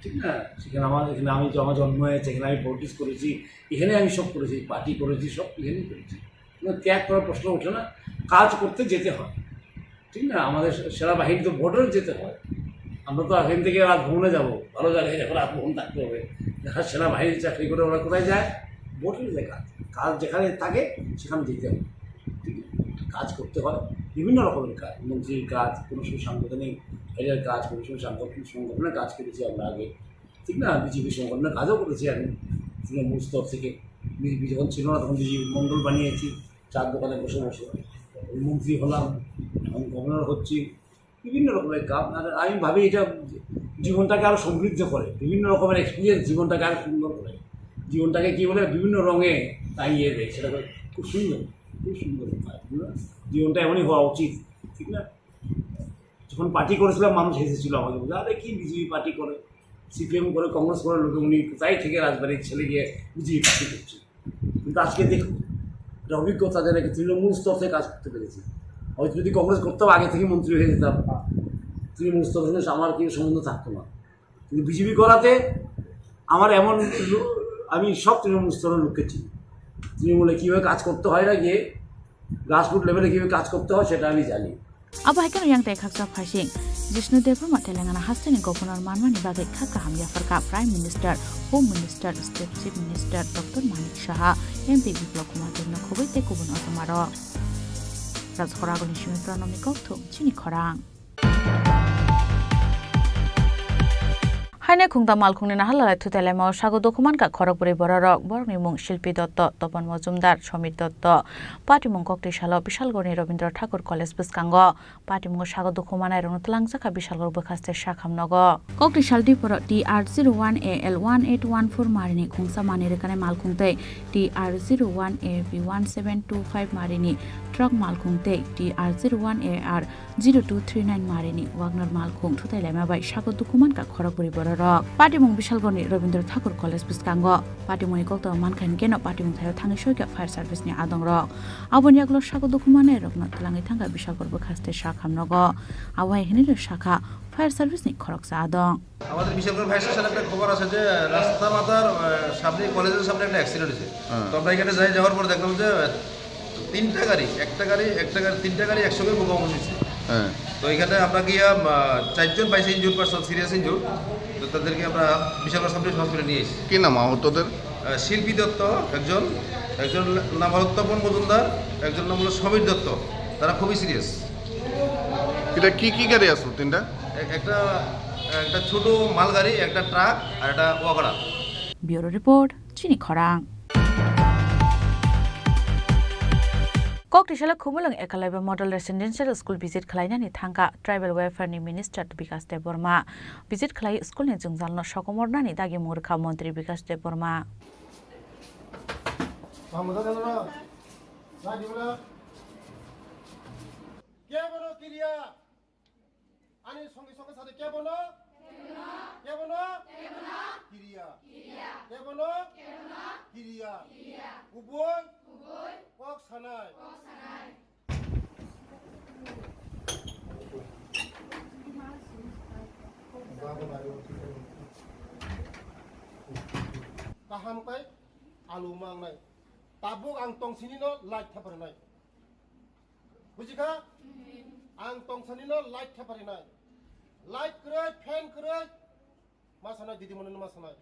ঠিক না? সেখানে আমার, এখানে আমি, আমার জন্ম হয়েছে, এখানে আমি পলিটিক্স করেছি, এখানে আমি সব করেছি, পার্টি করেছি, সব এখানেই করেছি। কোনো ত্যাগ করার প্রশ্ন ওঠে না। কাজ করতে যেতে হয়। ঠিক না? আমাদের সে-, সেনাবাহিনী তো বর্ডারে যেতে হয়। আমরা তো এখান থেকে রাজভবনে যাব, ভালো জায়গায় যাবো, রাজভবন থাকতে হবে। যারা সেনাবাহিনীর চাকরি করে, ওরা কোথায় যায়? বর্ডারে যায় কাজ। কাজ যেখানে থাকে, সেখানে যেতে হবে। ঠিক আছে? কাজ করতে হয়, বিভিন্ন রকমের কাজ, মন্ত্রীর কাজ, কোনো সময় সাংগঠনিক এরিয়ার কাজ, কোনো সময় সাংগঠনিক সংগঠনের কাজ করেছি আমরা আগে। ঠিক না? বিজেপি সংগঠনের কাজও করেছি আমি তৃণমূল স্তর থেকে। বিজেপি যখন ছিল না, তখন বিজেপি মণ্ডল বানিয়েছি, চার দোকানে বসে বসে। মন্ত্রী হলাম, এখন গভর্নর হচ্ছি, বিভিন্ন রকমের কাম। আর আমি ভাবি, এটা জীবনটাকে আরো সমৃদ্ধ করে, বিভিন্ন রকমের এক্সপিরিয়েন্স জীবনটাকে আরো সুন্দর করে, জীবনটাকে কি বলে, বিভিন্ন রঙে টাঙিয়ে দেয়, সেটা করে খুব সুন্দর, খুব সুন্দর ব্যাপার, বুঝলে? জীবনটা এমনই হওয়া উচিত, ঠিক না? যখন পার্টি করেছিলাম, মানুষ হেসেছিল আমাকে, বলে, "আরে, কি বিজেপি পার্টি করে, সিপিএম করে, কংগ্রেস করে, লোকে উনি কোথায় থেকে রাজবাড়ির ছেলে গিয়ে বিজেপি পার্টি করছে?" কিন্তু আজকে দেখুন, একটা অভিজ্ঞতা, যারা কি তৃণমূল স্তর থেকে কাজ করতে পেরেছি। হয়তো যদি কংগ্রেস করতাম, আগে থেকে মন্ত্রী হয়ে যেতাম, তৃণমূল স্তর থেকে আমার কি সম্বন্ধ থাকতো না। কিন্তু বিজেপি করাতে আমার এমন লো-, আমি সব তৃণমূল স্তরের লোককে চিনি, তৃণমূলে কীভাবে কাজ করতে হয় না গিয়ে, গ্রাসরুট লেভেলে কীভাবে কাজ করতে হয়, সেটা আমি জানি। Abo hai kheno yang tei khaksa phaising Jishnu Debbarma Telangana hasteni governor manmani bagwi kha kaham yapharkha Prime Minister, Home Minister, State Chief Minister Doctor Manik Saha, M P Biplab Kumar Debno khobwi tei kubun otomarok. Rajkhoragoni simi Pranobni kokthum chini khorang. Haine khungta malkhungni naharlalai thutelaimao sago dukhu mankha khorokbrwi bororok, borokni mung Shilpi Dotto, Topon Mojumdar, Somir Dotto. Patimung kokti salo Bishalgorni Rabindra Thakur College bwskango. Patimungo sago dukhu manairokno twlangjakha Bishalgor bwkhaste sakham nogo. Kokti sal diporo T R zero one A L one eight one four marini khungsa manwi rwkhanai malkhung tei T R zero one A B one seven two five marini truck malkhung tei T R zero one A R zero two three nine marini Wagner malkhung thutailaima bai sago dukhu mankha khorokbrwi bororok. Patimung Bishalgorni Rabindra Thakur College bwskango. Patimungni koktwma mankha hinkhe no patimung thaio thangwi soikha fire service ni adongrok. Aboni yagulo sago dukhu manairokno twlangwi thangkha Bishalgor bwkhaste sakham nogo. Abo hai hinwi sakha fire service ni khoroksa adong. আমাদের বিশালগড় ফায়ার স্টেশনে একটা খবর আছে যে রাস্তা মাথার, আহ, সামনে, কলেজের সামনে একটা অ্যাক্সিডেন্ট হয়েছে। হ্যাঁ। তো আমরা এখানে যাই, যাওয়ার পর দেখলাম যে, আহ, তিনটা গাড়ি, একটা গাড়ি, একটা গাড়ি, তিনটা গাড়ি একসঙ্গে মুখোমুখি হয়েছে। হ্যাঁ। তো এখানে আমরা গিয়ে, আহ, চারজন পাইছি ইনজুর্ড পার্সন, সিরিয়াস ইনজুর্ড। তো তাদেরকে আমরা বিশালগড় সাব ডিভিশন হসপিটালে নিয়ে এসেছি। কি নাম আহতদের? আহ, শিল্পী দত্ত একজন, একজন নাম হলো তপন মজুমদার, একজন নাম হলো সমীর দত্ত। তারা খুবই সিরিয়াস। এটা কি কি গাড়ি আসলো তিনটা? এ-, একটা, একটা ছোট মালগাড়ি, একটা ট্রাক আর একটা Wagner. Bureau report, Chini Khorang. Koktisalo Khumulwng Ekalaiba Model Residential School visit khwlainani thangkha Tribal Welfare ni Minister Bikash Debbarma. Visit khwlai school ni jwngjalno sokomornani dagi mung rwkha Montri Bikash Debbarma. Kebono kiriya. Ani songi songi sade kebono? Kebono? Kiriya. Kebono? Kiriya. Kubui? Kok sanai. Kaham kai alu mangnai. Tabuk ang tongsinino light theparinai. Bujikha? Ang tongsinino light theparinai. Light kwrwi, fan kwrwi. Ma sanai, didi mwnwi ma sanai.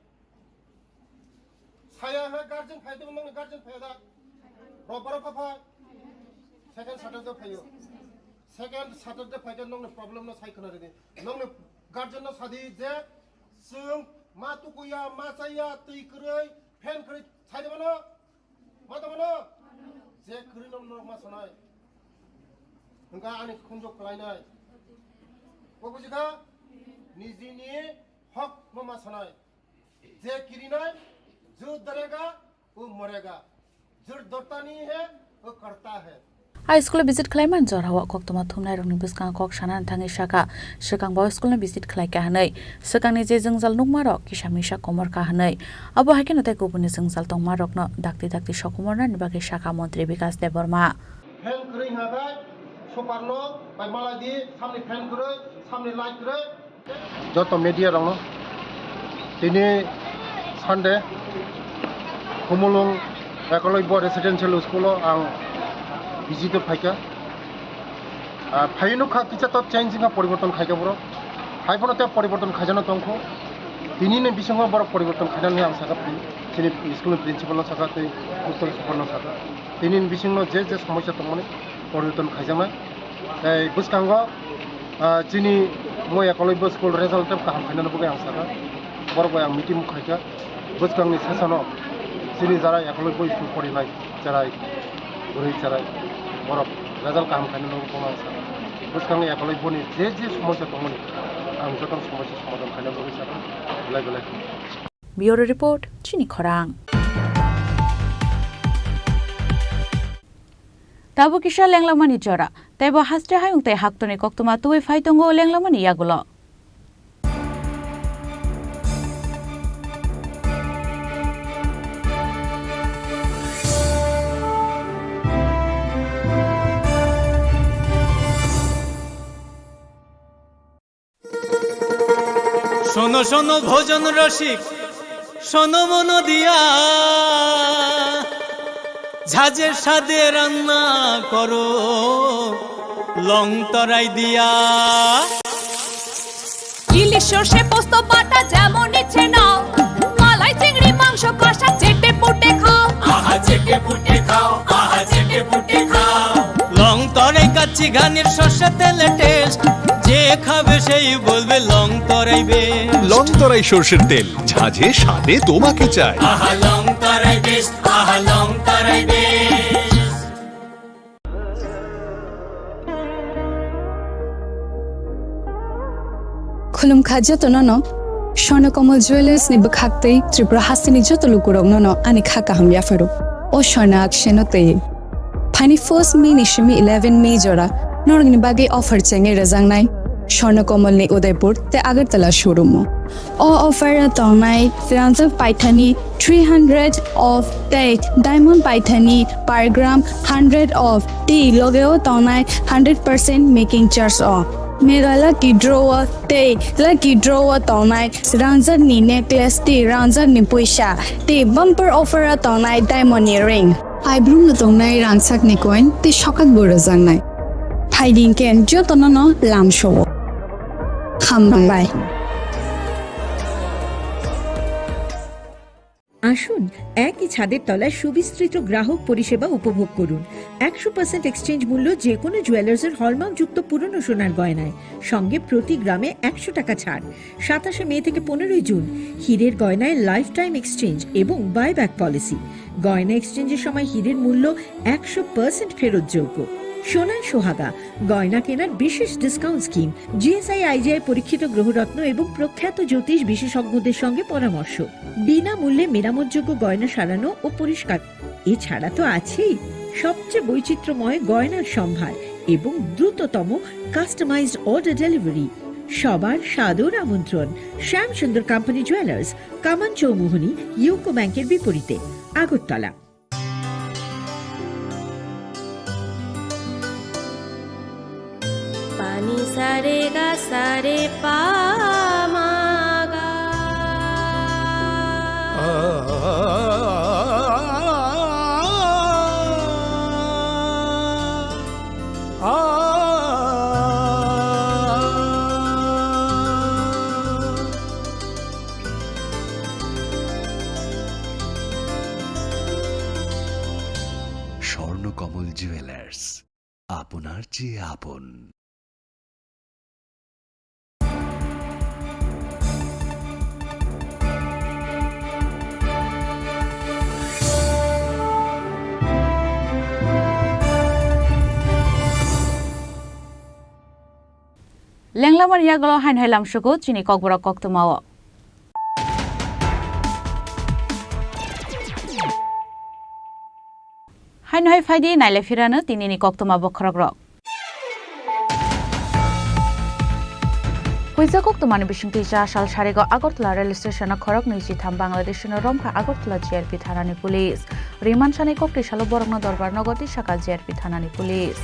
Saya ha guardian phai de, nongni guardian phai da. Robbar pha phai. Second Saturday phaio. Second Saturday phai de nongni problem no sai khna ridi. Nongni guardian no sadi je chwng ma tukuya, ma chaya, twi kwrwi, fan kwrwi sai de mano. Ma tongmano? Je kwrwi no norok ma sanai. Hwnkha ani khunjok kwlainai. Kok bujikha? Nijini hok no ma sanai. Je kirinai, jo darega, wo morega. Jor dorta nahi hai, wo karta hai. A school visit khlaimani jorao koktwma thumnairokni bwskango kok sanani thangwi sakha, swkangbo schoolno visit khlaikha hwnwi. Swkangni je jwngjal nukmarok kisa misa komorkha hwnwi. Abo hai kheno tei kubunni jwngjal tongmarokno dakti dakti sokomornani bagwi sakha Montri Bikash Debbarma. Fan kwrwi hwnka khe, super no bai malai di, samni fan kwrwi, samni light kwrwi. Joto media rokno tini Sunday Khumulwng Ekolobya Residential School o ang visit o phaikha. Ah, phai nukha kisa to change wngkha, poriborton khaikha borok. Hai phano tei poriborton khaijano tongkho. Tini ni bisingo borok poriborton khainani ang sakha, chini school ni principal no sakha tei principal no sakha. Tini ni bisingno je je somosya tongmani poriborton khaijaknai. Tei bwskango, ah, chini moi Ekolobya school result tei kaham khainani bagwi ang sakha. Borok bai ang meeting khaikha. Bwskangni session o chini jara Ekolobya school porinai cherai, bwrwi cherai, borok result kaham khainani bagwi ang sakha. Bwskangni Ekolobyani je je somosya tongmani ang joto somosya somadhan khainani bagwi sakha. Belai belai. Bureau Report, Chini Khorang. Tabuk kisa lenglamani jora, teibo haste hayung tei haktorni koktwma tubui phai tongo lenglamani yagulo. শোনো শোনো ভোজন রসিক, শোনো মন দিয়া, ঝাঁঝের স্বাদে রান্না করো লং তরাই দিয়া। ইলিশ সর্ষে পোস্ত বাটা যেমন ইচ্ছে নাও, মালাই চিংড়ি মাংস কষা চেটে পুটে খাও। আহা চেটে পুটে খাও, আহা চেটে পুটে খাও। লং তরাই কাচ্চি ঘানির সর্ষে তেলে টেস্ট, যে খাবে সেই বলবে লং তরাই বেস্ট। লং তরাই সর্ষের তেল, ঝাঁঝে স্বাদে তোমাকে চাই। আহা লং তরাই বেস্ট, আহা লং তরাই best. Khulumkha jotono no Swarna Kamal Jewellers ni bwkhak tei Tripura hasteni joto lukurokno no ani kha kaham yapharo. O Swarna Akshay no tei. Phaini first May ni simi eleven May jora norokni bagwi offer chengwi rwjaknai Swarna Kamal ni Udaipur tei Agartala showroom o. O offer o tongnai rangjak paithani three hundred of tei diamond paithani per gram hundred of tei loge o tongnai hundred percent making charge o. Mega lucky draw o tei lucky draw o tongnai rangjak ni necklace tei rangjak ni puisa tei bumper offer o tongnai diamond ni ring. Aibrum no tongnai rangchak ni coin tei sokak bo rwjaknai. Phaidi hwnkhe jotono no lamsao. Hambai. আসুন, একই ছাদের তলায় সুবিস্তৃত গ্রাহক পরিষেবা উপভোগ করুন। একশো পার্সেন্ট এক্সচেঞ্জ মূল্য যে কোনো জুয়েলার্সের হলমার্কযুক্ত পুরনো সোনার গয়নায়, সঙ্গে প্রতি গ্রামে একশো টাকা ছাড়। সাতাশে মে থেকে পনেরোই জুন হীরের গয়নায় লাইফ টাইম এক্সচেঞ্জ এবং বাইব্যাক পলিসি। গয়না এক্সচেঞ্জের সময় হীরের মূল্য একশো পার্সেন্ট ফেরতযোগ্য। সোনায় সোহাগা, গয়না কেনার বিশেষ ডিসকাউন্ট স্কিম, জিএসআই আইজিআই পরীক্ষিত গ্রহরত্ন এবং প্রখ্যাত জ্যোতিষ বিশেষজ্ঞদের সঙ্গে পরামর্শ, বিনামূল্যে মেরামতযোগ্য গয়না সারানো ও পরিষ্কার। এছাড়া তো আছেই সবচেয়ে বৈচিত্র্যময় গয়নার সম্ভার এবং দ্রুততম কাস্টমাইজড অর্ডার ডেলিভারি। সবার সাদর আমন্ত্রণ শ্যামসুন্দর কোম্পানি জুয়েলার্স, কামান চৌমুহনী, ইউকো ব্যাংকের বিপরীতে, Agartala. Pani sare ga sare pa ma ga. Swarnakamal jewellers, আপনার চেয়ে আপন। Lenglamani yagulo haino hai lamsugo chini kokborok koktwmao. Haino hai phaidi nailai phirano tinini koktwma bokhorok rok. Puisa koktwmani bisingtwi cha sal sarigo Agartala rail station-o khorok nwi chitham Bangladeshino romkha Agartala G R P thanani police. Rimansani koktwi salo borokno dorbar nogo tisakha G R P thanani police.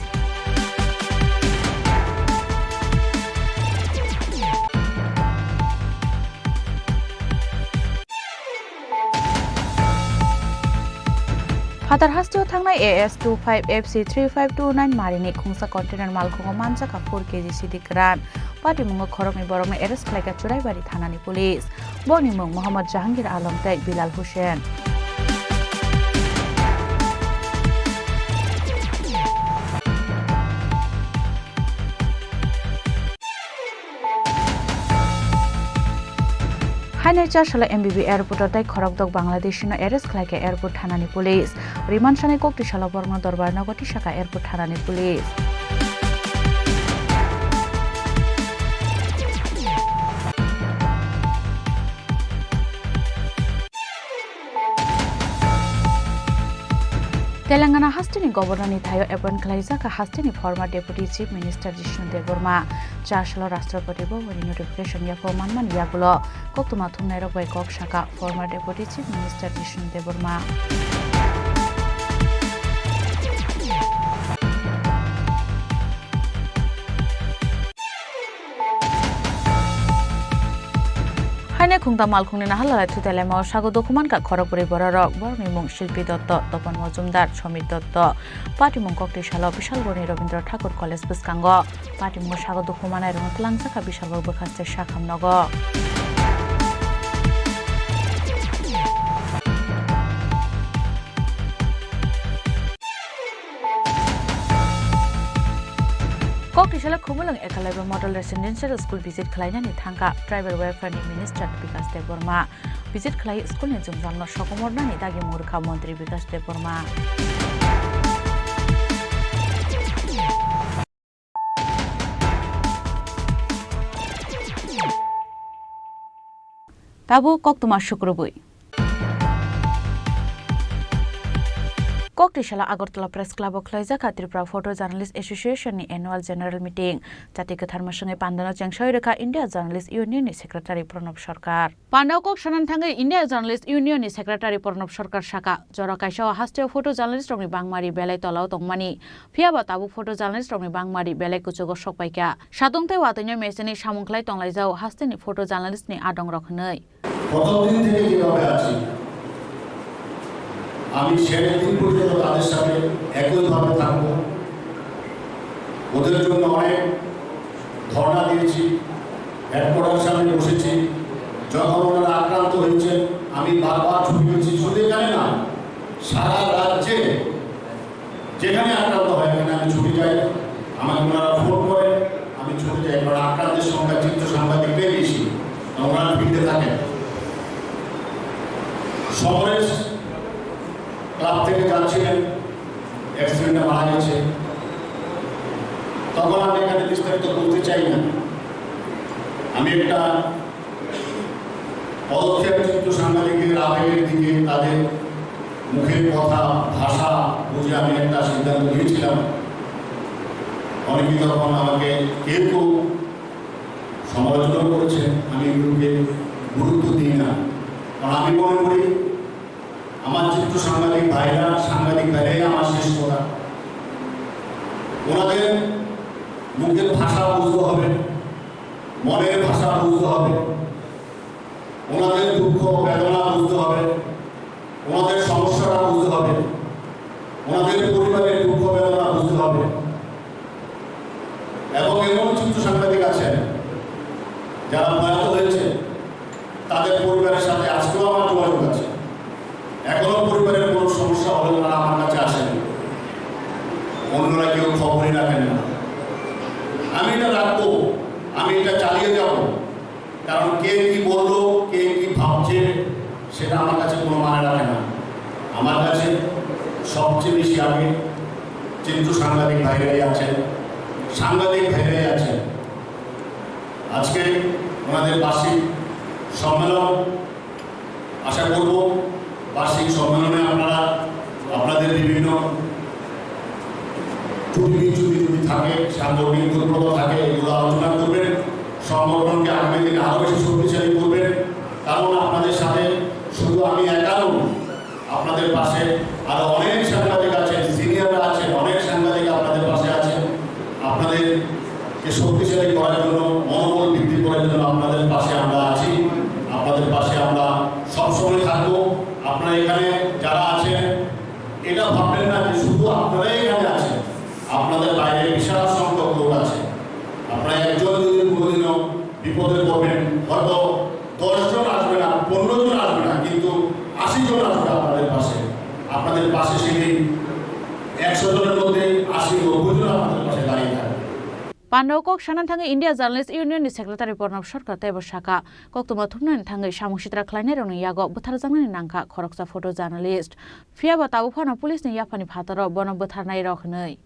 Phatar hasteo thangnai A S two five F C three five two nine marini khungsa container malkhungo manjakha four K G sidi kwran. Patimungo khoroknwi borokno arrest khlaikha Churaibari thanani police. Boni mung Mohammad Jahangir Alam tei Bilal Hussain. Haino cha salo M B B airport-o tei khorokdok Bangladeshino arrest khlaikha airport thanani police. Rimansani koktwi salo borokno dorbar nogo tisakha airport thanani police. Telangana hasteni Governor ni thaio appoint khlaijak hasteni former Deputy Chief Minister Jishnu Debbarma. Cha salo Rashtrapati Bhavan ni notification yapha manmani yagulo koktwma thumnairok bai kok sakha former Deputy Chief Minister Jishnu Debbarma. Haino khungta malkhungni naharlalai thutelaimao sago dukhumankha khorokbrwi bororok, borokni mung Shilpi Dotto, Topan Mojumdar, Somit Dotto. Patimung koktwi salo Bishalgarhni Rabindra Thakur College bwskango. Patimungo sago dukhumanairokno twlangjakha Bishalgarh bwkhaste sakham nogo. Kok tisalo Khumulwng Ekalaiba Model Residential School visit khlainani thangkha Tribal Welfare ni Minister Bikash Debbarma. Visit khlai school ni jwngjal no sokomornani dagi murkha Montri Bikash Debbarma. Tabuk koktwma sukrubwi. Koktisala Agartala Press Club o khwlaijakha Tripura Photo Journalist Association ni Annual General Meeting. Chati kwthar mwswngwi pandano chengsawi rwkha India Journalist Union ni Secretary Pranab Sarkar. Pandao kok sanani thangwi India Journalist Union ni Secretary Pranab Sarkar sakha, jora kaisa o hasteo photo journalist rokni bangmari belai tolao tongmani. Phiya ba tabuk photo journalist rokni bangmari belai kuchugo sokpaikha. Satung tei watwino mechani samung khlai tonglaijao hasteni photo journalist ni adong rok hwnwi. প্রথম দিন থেকে যেভাবে আছি, আমি শেষ দিন পর্যন্ত তাদের সাথে একইভাবে থাকবো। ওদের জন্য অনেক ধর্ণা দিয়েছি, হেডকোয়ার্টার সামনে বসেছি। যখন ওনারা আক্রান্ত হয়েছেন, আমি বারবার ছুটি হয়েছি। শুধু এখানে না, সারা রাজ্যে যেখানে আক্রান্ত হয়, এখানে আমি ছুটে যাই। আমাকে ওনারা ফোন করে, আমি ছুটে যাই, কারণ আক্রান্তের সংখ্যা চিত্র সাংবাদিকরাই বেশি, ওনারা ভিড়তে থাকেন। সমরেশ ক্লাব থেকে যাচ্ছিলেন, অ্যাক্সিডেন্টে মারা গেছে। তখন আমি এখানে বিস্তারিত বলতে চাই না। আমি একটা পদক্ষেপ, চিত্র সাংবাদিকদের আবেগের দিকে, তাদের মুখের কথা, ভাষা বুঝে আমি একটা সিদ্ধান্ত নিয়েছিলাম। অনেকে তখন আমাকে কেউ কেউ সমালোচনা করেছেন, আমি এগুলোকে গুরুত্ব দিই না। কারণ আমি মনে করি আমার চিত্র সাংবাদিক ভাইরা, সাংবাদিক ভাইরাই আমার শেষ কথা। ওনাদের মুখের ভাষা বুঝতে হবে, মনের ভাষা বুঝতে হবে, ওনাদের দুঃখ বেদনা বুঝতে হবে, ওনাদের সমস্যাটা বুঝতে হবে, ওনাদের পরিবারের দুঃখ বেদনা বুঝতে হবে। এবং এমন কিছু সাংবাদিক আছেন যারা প্রয়াত হয়েছে, তাদের পরিবারের সাথে আজকেও আমার যোগাযোগ আছে। এখনো পরিবারের কোনো সমস্যা হলে তারা আমার কাছে আসেন, অন্যরা কেউ খবরই রাখেন না। আমি এটা রাখবো, আমি এটা চালিয়ে যাব। কারণ কে কি বললো, কে কি ভাবছে, সেটা আমার কাছে কোনো মানে রাখে না। আমার কাছে সবচেয়ে বেশি আগে চিত্র সাংবাদিক ভাইরাই আছেন, সাংবাদিক ভাইরাই আছেন। আজকে ওনাদের বার্ষিক সম্মেলন, আশা করব বার্ষিক সম্মেলনে আপনারা আপনাদের বিভিন্ন থাকে, সাংগঠনিক দুর্বলতা থাকে, এগুলো আলোচনা করবেন, সংগঠনকে আগামী দিনে আরো বেশি শক্তিশালী করবেন। কারণ আপনাদের সাথে শুধু আমি একা নই, আপনাদের পাশে আরো অনেক সাংবাদিক আছেন, সিনিয়ররা আছেন, অনেক সাংবাদিক আপনাদের পাশে আছেন। আপনাদেরকে শক্তিশালী করার জন্য, মনোবল বৃদ্ধি করার জন্য আপনাদের পাশে আমরা আছি, আপনাদের পাশে আমরা সবসময় থাকবো। আপনারা এখানে যারা আছেন, এটা ভাববেন না যে শুধু আপনারাই এখানে আছেন, আপনাদের বাইরে বিশাল সংখ্যক লোক আছে। আপনারা একজন যদি কোনোদিনও বিপদে পড়বেন, হয়তো দশ জন আসবে না, পনেরো জন আসবে না, কিন্তু আশি জন আসবে আপনাদের পাশে। আপনাদের পাশে সেদিন একশো জনের মধ্যে আশি নব্বই জন আপনাদের পাশে দাঁড়িয়ে থাকবে। Panda o kok sana thangwi India Journalist Union ni Secretary Pranab Sarkar teibo sakha, koktwma thumnani thangwi samung sitra khlainairokni yago bwtharjaknani nangkha khoroksa photo journalist. Phiyaba tabuk phano police ni yaphani phataro bono bwtharnairok hwnwi.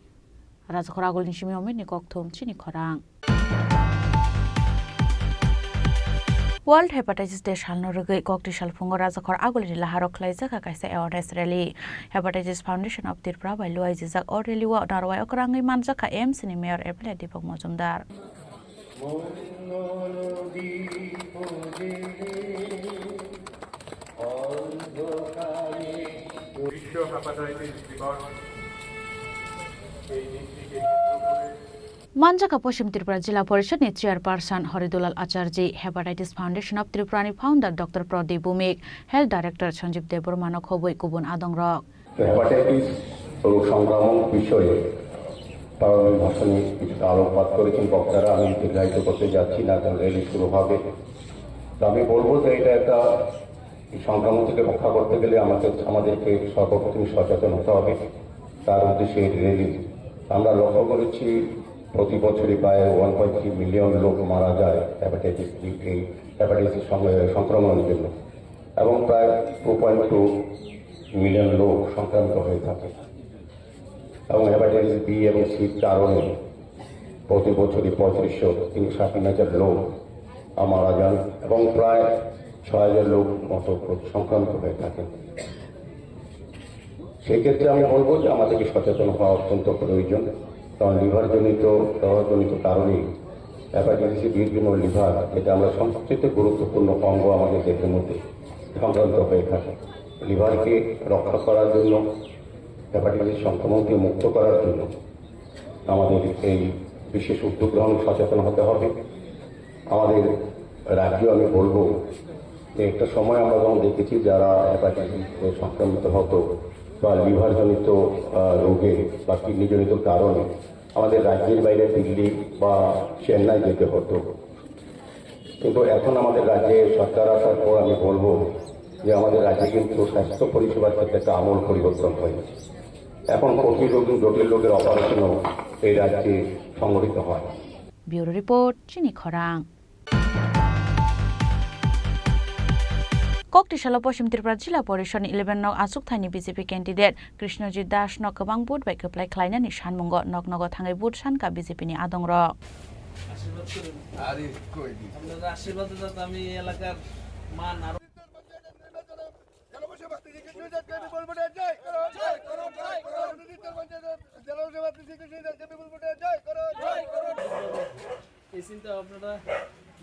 Rajakhor Agulni simi Omirni kokthum chini khorang. World Hepatitis Day salno rwgwi kokti salphungo Rajakhor Agulini laharo khlaijak kha kaisa awareness rally. Hepatitis Foundation of Tripura bai luaijijak o rally o narwai okrangwi manjak kha M C ni Mayor M L A Deepak Majumdar. বিশ্ব হেপাটাইটিস দিবস এই দিনটিকে কেন্দ্র করে Manjak kha Poschim Tripura Jila Porishad ni Chairperson Horidulal Acharji, Hepatitis Foundation of Tripura ni founder Doctor Pradip Bhumik, Health Director Sanjeev Debbarma no khobwi kubun adongrok. তো হেপাটাইটিস ও সংক্রমণ বিষয়ে প্রারম্ভিক ভাষণে কিছুটা আলোকপাত করেছেন বক্তারা। আমি দীর্ঘায়িত করতে যাচ্ছি না, কারণ র্যালি শুরু হবে। তো আমি বলবো যে এটা একটা, এই সংক্রমণ থেকে রক্ষা করতে গেলে আমাদের, আমাদেরকে সর্বপ্রথম সচেতন হতে হবে। তার উদ্দেশ্যে এই র্যালি। আমরা লক্ষ্য করেছি, প্রতি বছরই প্রায় ওয়ান পয়েন্ট থ্রি মিলিয়ন লোক মারা যায় হেপাটাইটিস বি, এই হেপাটাইটিস সং-, সংক্রমণের জন্য, এবং প্রায় টু পয়েন্ট টু মিলিয়ন লোক সংক্রামিত হয়ে থাকে। এবং হেপাটাইটিস বি এবং সির কারণে প্রতি বছরই পঁয়ত্রিশশো, তিন, সাড়ে তিন হাজার লোক মারা যান এবং প্রায় ছয় হাজার লোক মতো সংক্রামিত হয়ে থাকেন। সেই ক্ষেত্রে আমি বলবো যে আমাদেরকে সচেতন হওয়া অত্যন্ত প্রয়োজন, কারণ লিভারজনিত, লিভারজনিত কারণেই হেপাটাইটিস বি জন্য লিভার, যেটা আমরা সবচেয়ে গুরুত্বপূর্ণ অঙ্গ আমাদের দেহের মধ্যে, সংক্রামিত হয়ে থাকে। লিভারকে রক্ষা করার জন্য, হেপাটাইটিস সংক্রমণ থেকে মুক্ত করার জন্য আমাদের এই বিশেষ উদ্যোগ গ্রহণ, সচেতন হতে হবে। আমাদের রাজ্যে আমি বলবো যে একটা সময় আমরা যখন দেখেছি, যারা হেপাটাইটিস সংক্রমিত হতো বা লিভারজনিত, আহ, রোগে বা কিডনিজনিত কারণে আমাদের রাজ্যের বাইরে দিল্লি বা চেন্নাই যেতে হতো, কিন্তু এখন আমাদের রাজ্যে সরকার আসার পর আমি বলবো যে আমাদের রাজ্যে কিন্তু স্বাস্থ্য পরিষেবার ক্ষেত্রে একটা আমূল পরিবর্তন হয়েছে। এখন কঠিন রোগ, জটিল রোগের অপারেশনও এই রাজ্যে সংঘটিত হয়। Bureau report, Chini Khorang. Kokti salo Poschim Tripura Jila Porishad ni eleven nok achuk thaini B J P candidate Krishnojit Das no kwbang vote bai kwplai khlainani sanmungo nok nogo thangwi vote sankha B J P ni adongrok. আশীর্বাদ করুন। আরে, কই দিন। আপনাদের আশীর্বাদে যাতে আমি এই এলাকার মান আরো এই চিন্তা ভাবনাটা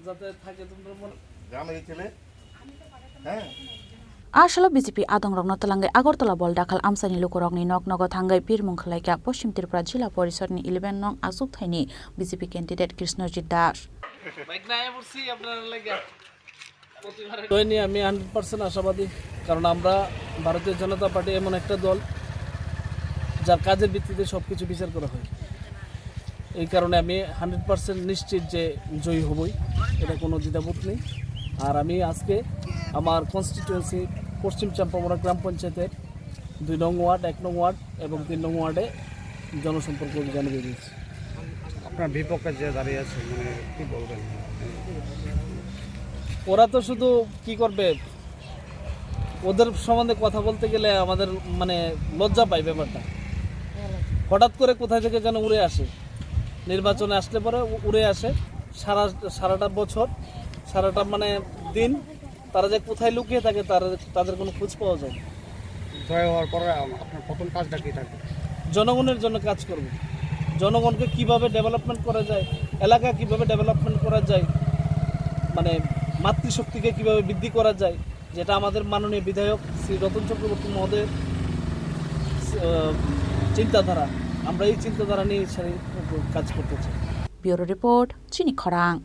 যাতে থাকে তোমরা মনে গ্রামে গেছিলে? হ্যাঁ। A salo B J P adongrokno twlangwi Agartala Boldakhal amchaini lukurokni nok nogo thangwi birmung khwlaikha Poschim Tripura Jila Porishad ni eleven nong achuk thaini B J P candidate Krishnojit Das. Bike না এ পড়ছি আপনার লাগে। জয় নিয়ে আমি hundred percent আশাবাদী, কারণ আমরা ভারতীয় জনতা পার্টি এমন একটা দল, যার কাজের ভিত্তিতে সব কিছু বিচার করা হয়। এই কারণে আমি হান্ড্রেড পার্সেন্ট নিশ্চিত যে জয়ী হবই, এটা কোনো দ্বিধাবোধ নেই। আর আমি আজকে আমার কনস্টিটিউয়েন্সি পশ্চিম চাম্পামোড়া গ্রাম পঞ্চায়েতের দুই নং ওয়ার্ড, এক নং ওয়ার্ড এবং তিন নং ওয়ার্ডে জনসম্পর্ক অভিযানে বেরিয়েছি। আপনার বিপক্ষে যে দাঁড়িয়ে আছে, মানে, কি বলবেন? ওরা তো শুধু কি করবে, ওদের সম্বন্ধে কথা বলতে গেলে আমাদের, মানে, লজ্জা পাই ব্যাপারটা। হঠাৎ করে কোথায় থেকে যেন উড়ে আসে, নির্বাচনে আসলে পরে উ-, উড়ে আসে। সারা, সারাটা বছর, সারাটা, মানে, দিন তারা যে কোথায় লুকিয়ে থাকে, তার, তাদের কোনো খোঁজ পাওয়া যায় না। জয় হওয়ার পরে আম-, আপনার প্রথম কাজটা কি থাকবে? জনগণের জন্য কাজ করব। জনগণকে কিভাবে ডেভেলপমেন্ট করা যায়, এলাকা কিভাবে ডেভেলপমেন্ট করা যায়, মানে মাতৃশক্তিকে কিভাবে বৃদ্ধি করা যায়, যেটা আমাদের মাননীয় বিধায়ক শ্রী রতন চক্রবর্তী মহোদয়ের, আহ, চিন্তাধারা। আমরা এই চিন্তাধারা নিয়ে সারি-, কাজ করতে চাই। Bureau report, Chini Khorang.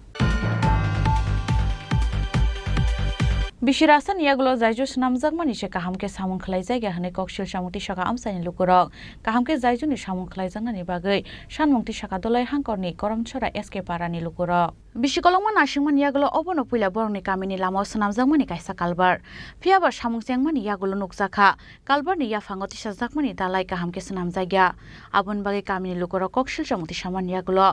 Bisi rasta ni yagulo jaijo swnamjakmani se kaham khe samung khlaijak ya hwnwi koksil samung tisaka amchaini lukurok. Kaham khe jaijo ni samung khlaijaknani bagwi sanmung tisaka Dolai Hangkorni Koromchora S K Parani lukurok. Bisi kolokma naisingmani yagulo obono puila borokni kamini lamao swnamjakmani kaisa kalbar. Phiyaba samung chengmani yagulo nukjakha, kalbarni yaphango tisajakmani dalai kaham khe swnamjakya. Aboni bagwi kamini lukurok koksil samung tisamani yagulo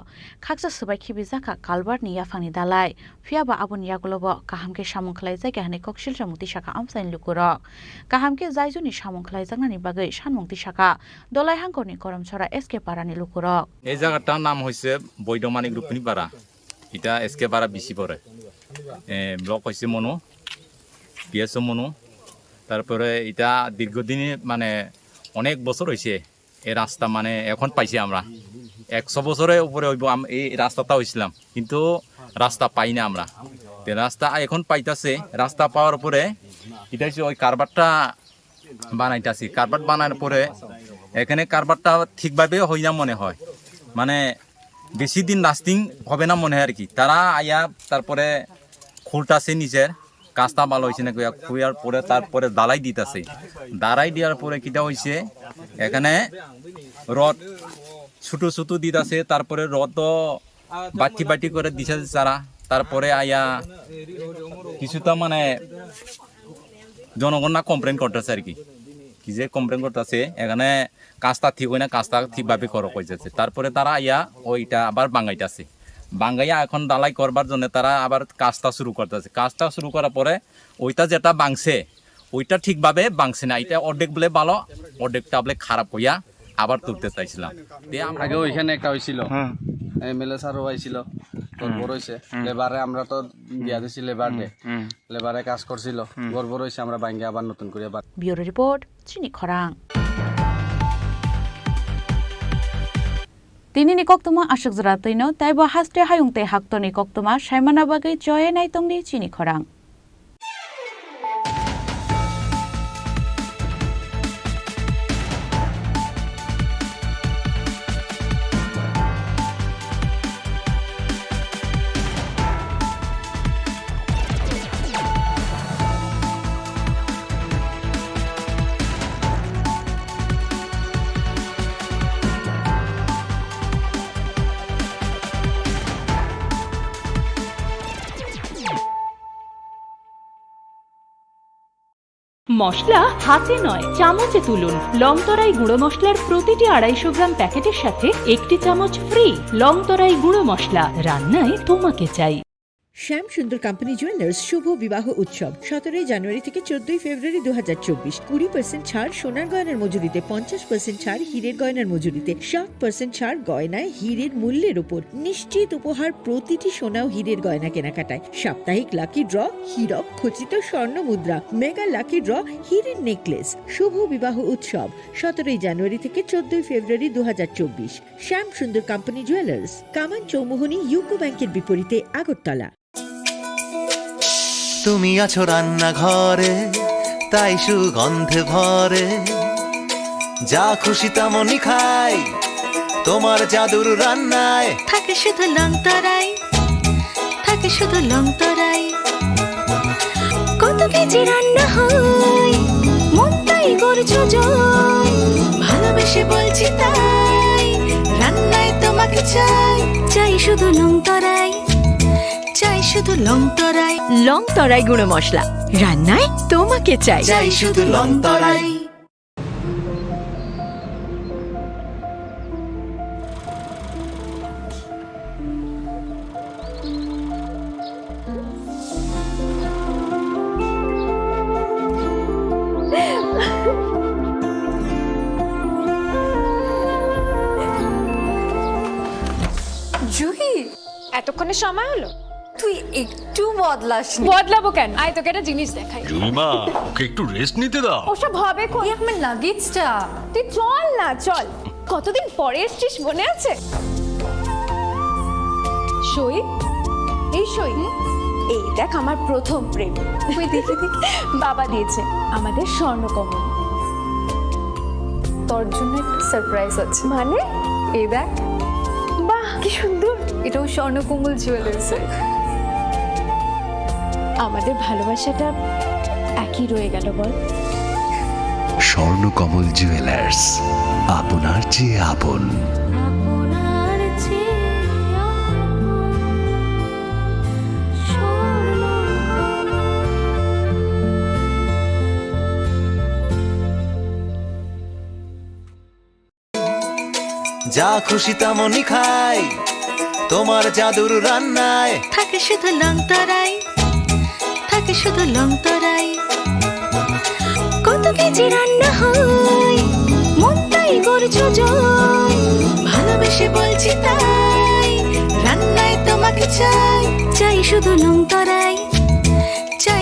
khaksa swbai khibijakha kalbarni yaphangni dalai. Phiyaba aboni yagulobo kaham khe samung khlaijakya hwnwi koksil samung tisaka amchaini lukurok. Kaham khe jaijoni samung khlaijaknani bagwi sanmung tisaka Dolai Hangkorni Koromchora S K Parani lukurok. এই জায়গাটার নাম হইছে বৈদ্যমানিক রূপনী পাড়া। এটা এসকে পাড়া বিসি পড়ে। এ, ব্লক হইছে মনু, পিএসও মনু। তারপরে এটা দীর্ঘদিনই, মানে, অনেক বছর হইছে এই রাস্তা, মানে, এখন পাইছি আমরা। একশো বছরের উপরে হইব আম-, এই রাস্তাটা হইছিলাম, কিন্তু রাস্তা পাই না আমরা। তো রাস্তা এখন পাইতাছে, রাস্তা পাওয়ার পরে এটা হচ্ছে ওই কারবারটা বানাইতাছি। কারবার বানানোর পরে এখানে কারবারটা ঠিকভাবে হয় না মনে হয়, মানে বেশি দিন লাস্টিং হবে না মনে হয় আর কি। তারা আইয়া তারপরে খুলতাছে নিজের কাজটা ভালো হয়েছে না কইয়া খুঁড়ার পরে তারপরে দালাই দিতাছে। দালাই দেওয়ার পরে কিটা হইছে, এখানে রড ছোট ছোট দিতাছে, তারপরে রড তো বাটি বাটি করে দিছে তারা। তারপরে আইয়া কিছুটা মানে জনগণ না কমপ্লেন করতেছে আর কি, কি যে কমপ্লেন করতেছে, এখানে কাজটা ঠিক হয় না, কাজটা ঠিকভাবে করো কইতেছে। তারপরে তারা আইয়া ওইটা আবার বাঙ্গাইতেছে, বাঙ্গাইয়া এখন দালাই করবার জন্য তারা আবার কাজটা শুরু করতেছে। কাজটা শুরু করার পরে ওইটা যেটা বাংছে, ওইটা ঠিকভাবে বাংছে না, এটা অর্ধেক বলে ভালো, অর্ধেকটা বলে খারাপ হইয়া আবার তুলতে চাইছিলাম। তে আমরা আগে ওইখানে একটা হয়েছিল, হ্যাঁ। এমএলএ স্যারও আইছিল, তোর হুম। বড় হয়েছে, হুম। লেবারে আমরা তো দিয়া দিছি লেবার ডে। হুম। লেবারে কাজ করছিল, হুম। গড়বড় হয়েছে, আমরা ভাঙ্গে আবার নতুন করে আবার। Bureau report, Chini Khorang. Tinini koktwma aswk jora twino, taibo haste hayung tei haktorni koktwma saimana bagwi choye nai tongdi Chini Khorang. মশলা হাতে নয়, চামচে তুলুন। লংতরাই গুঁড়ো মশলার প্রতিটি আড়াইশো গ্রাম প্যাকেটের সাথে একটি চামচ ফ্রি। লংতরাই গুঁড়ো মশলা, রান্নায় তোমাকে চাই। শ্যাম সুন্দর কোম্পানি জুয়েলার্স শুভ বিবাহ উৎসব সতেরোই জানুয়ারি থেকে চোদ্দই ফেব্রুয়ারি দু হাজার চব্বিশ। কুড়ি পার্সেন্ট ছাড় সোনার গয়নার মজুরিতে, পঞ্চাশ পার্সেন্ট ছাড় হীরের গয়নার মজুরিতে, সাত পার্সেন্ট ছাড় গয়নায় হীরের মূল্যের উপর। নিশ্চিত উপহার প্রতিটি সোনা ও হীরের গয়না কেনাকাটায়। সাপ্তাহিক লাকি ড্র, হীরক খচিত স্বর্ণ মুদ্রা, মেগা লাকি ড্র, হীরের নেকলেস। শুভ বিবাহ উৎসব সতেরোই জানুয়ারি থেকে চোদ্দই ফেব্রুয়ারি দু হাজার চব্বিশ। শ্যাম সুন্দর কোম্পানি জুয়েলার্স, কামান চৌমুহনী ইউকো ব্যাংকের বিপরীতে আগরতলা। তুমি আছো রান্নাঘরে, তাই সুগন্ধে ভরে। যা খুশি তেমনই খাই, তোমার জাদুর রান্নায়। থাকে শুধু লংতরাই, থাকে শুধু লংতরাই। কত কেজি রান্না হয়, মনটাই করছো জয়। ভালোবেসে বলছি তাই, রান্নায় তোমাকে চাই। চাই শুধু লংতরাই, চাই শুধু লংতরাই। লংতরাই গুঁড়ো মশলা, রান্নায় তোমাকে চাই। চাই শুধু লংতরাই। জুহি, এতক্ষণে সময় হলো? তুই একটু বদলাসনি। বদলাবো কেন? আয়, তোকে একটা জিনিস দেখাই। জুইমা, ওকে একটু রেস্ট নিতে দাও। ওসব হবে কই? এই আমার লাগেজটা। তুই চল না, চল। কতদিন পরে এসছিস, মনে আছে? সই, এই সই, এই দেখ আমার প্রথম প্রেম। ওই দেখি দেখি। বাবা দিয়েছে আমাদের স্বর্ণকমল। তোর জন্য একটা সারপ্রাইজ আছে। মানে? এই দেখ। বাহ, কি সুন্দর। এটাও স্বর্ণকমল জুয়েলার্সের। আমাদের ভালোবাসাটা একই রয়ে গেল, বল? স্বর্ণকমল জুয়েলার্স, আপনার চেয়ে আপন। আপনার চেয়ে আপন স্বর্ণকমল। যা খুশি তেমনই খাই তোমার জাদুর রান্নায়। থাকে শুধু লংতরাই, থাকে শুধু লংতরাই। কত কেজি রান্না হয়, মনটাই করছো জয়। ভালোবেসে বলছি তাই, রান্নায় তোমাকে চাই, চাই শুধু লংতরাই।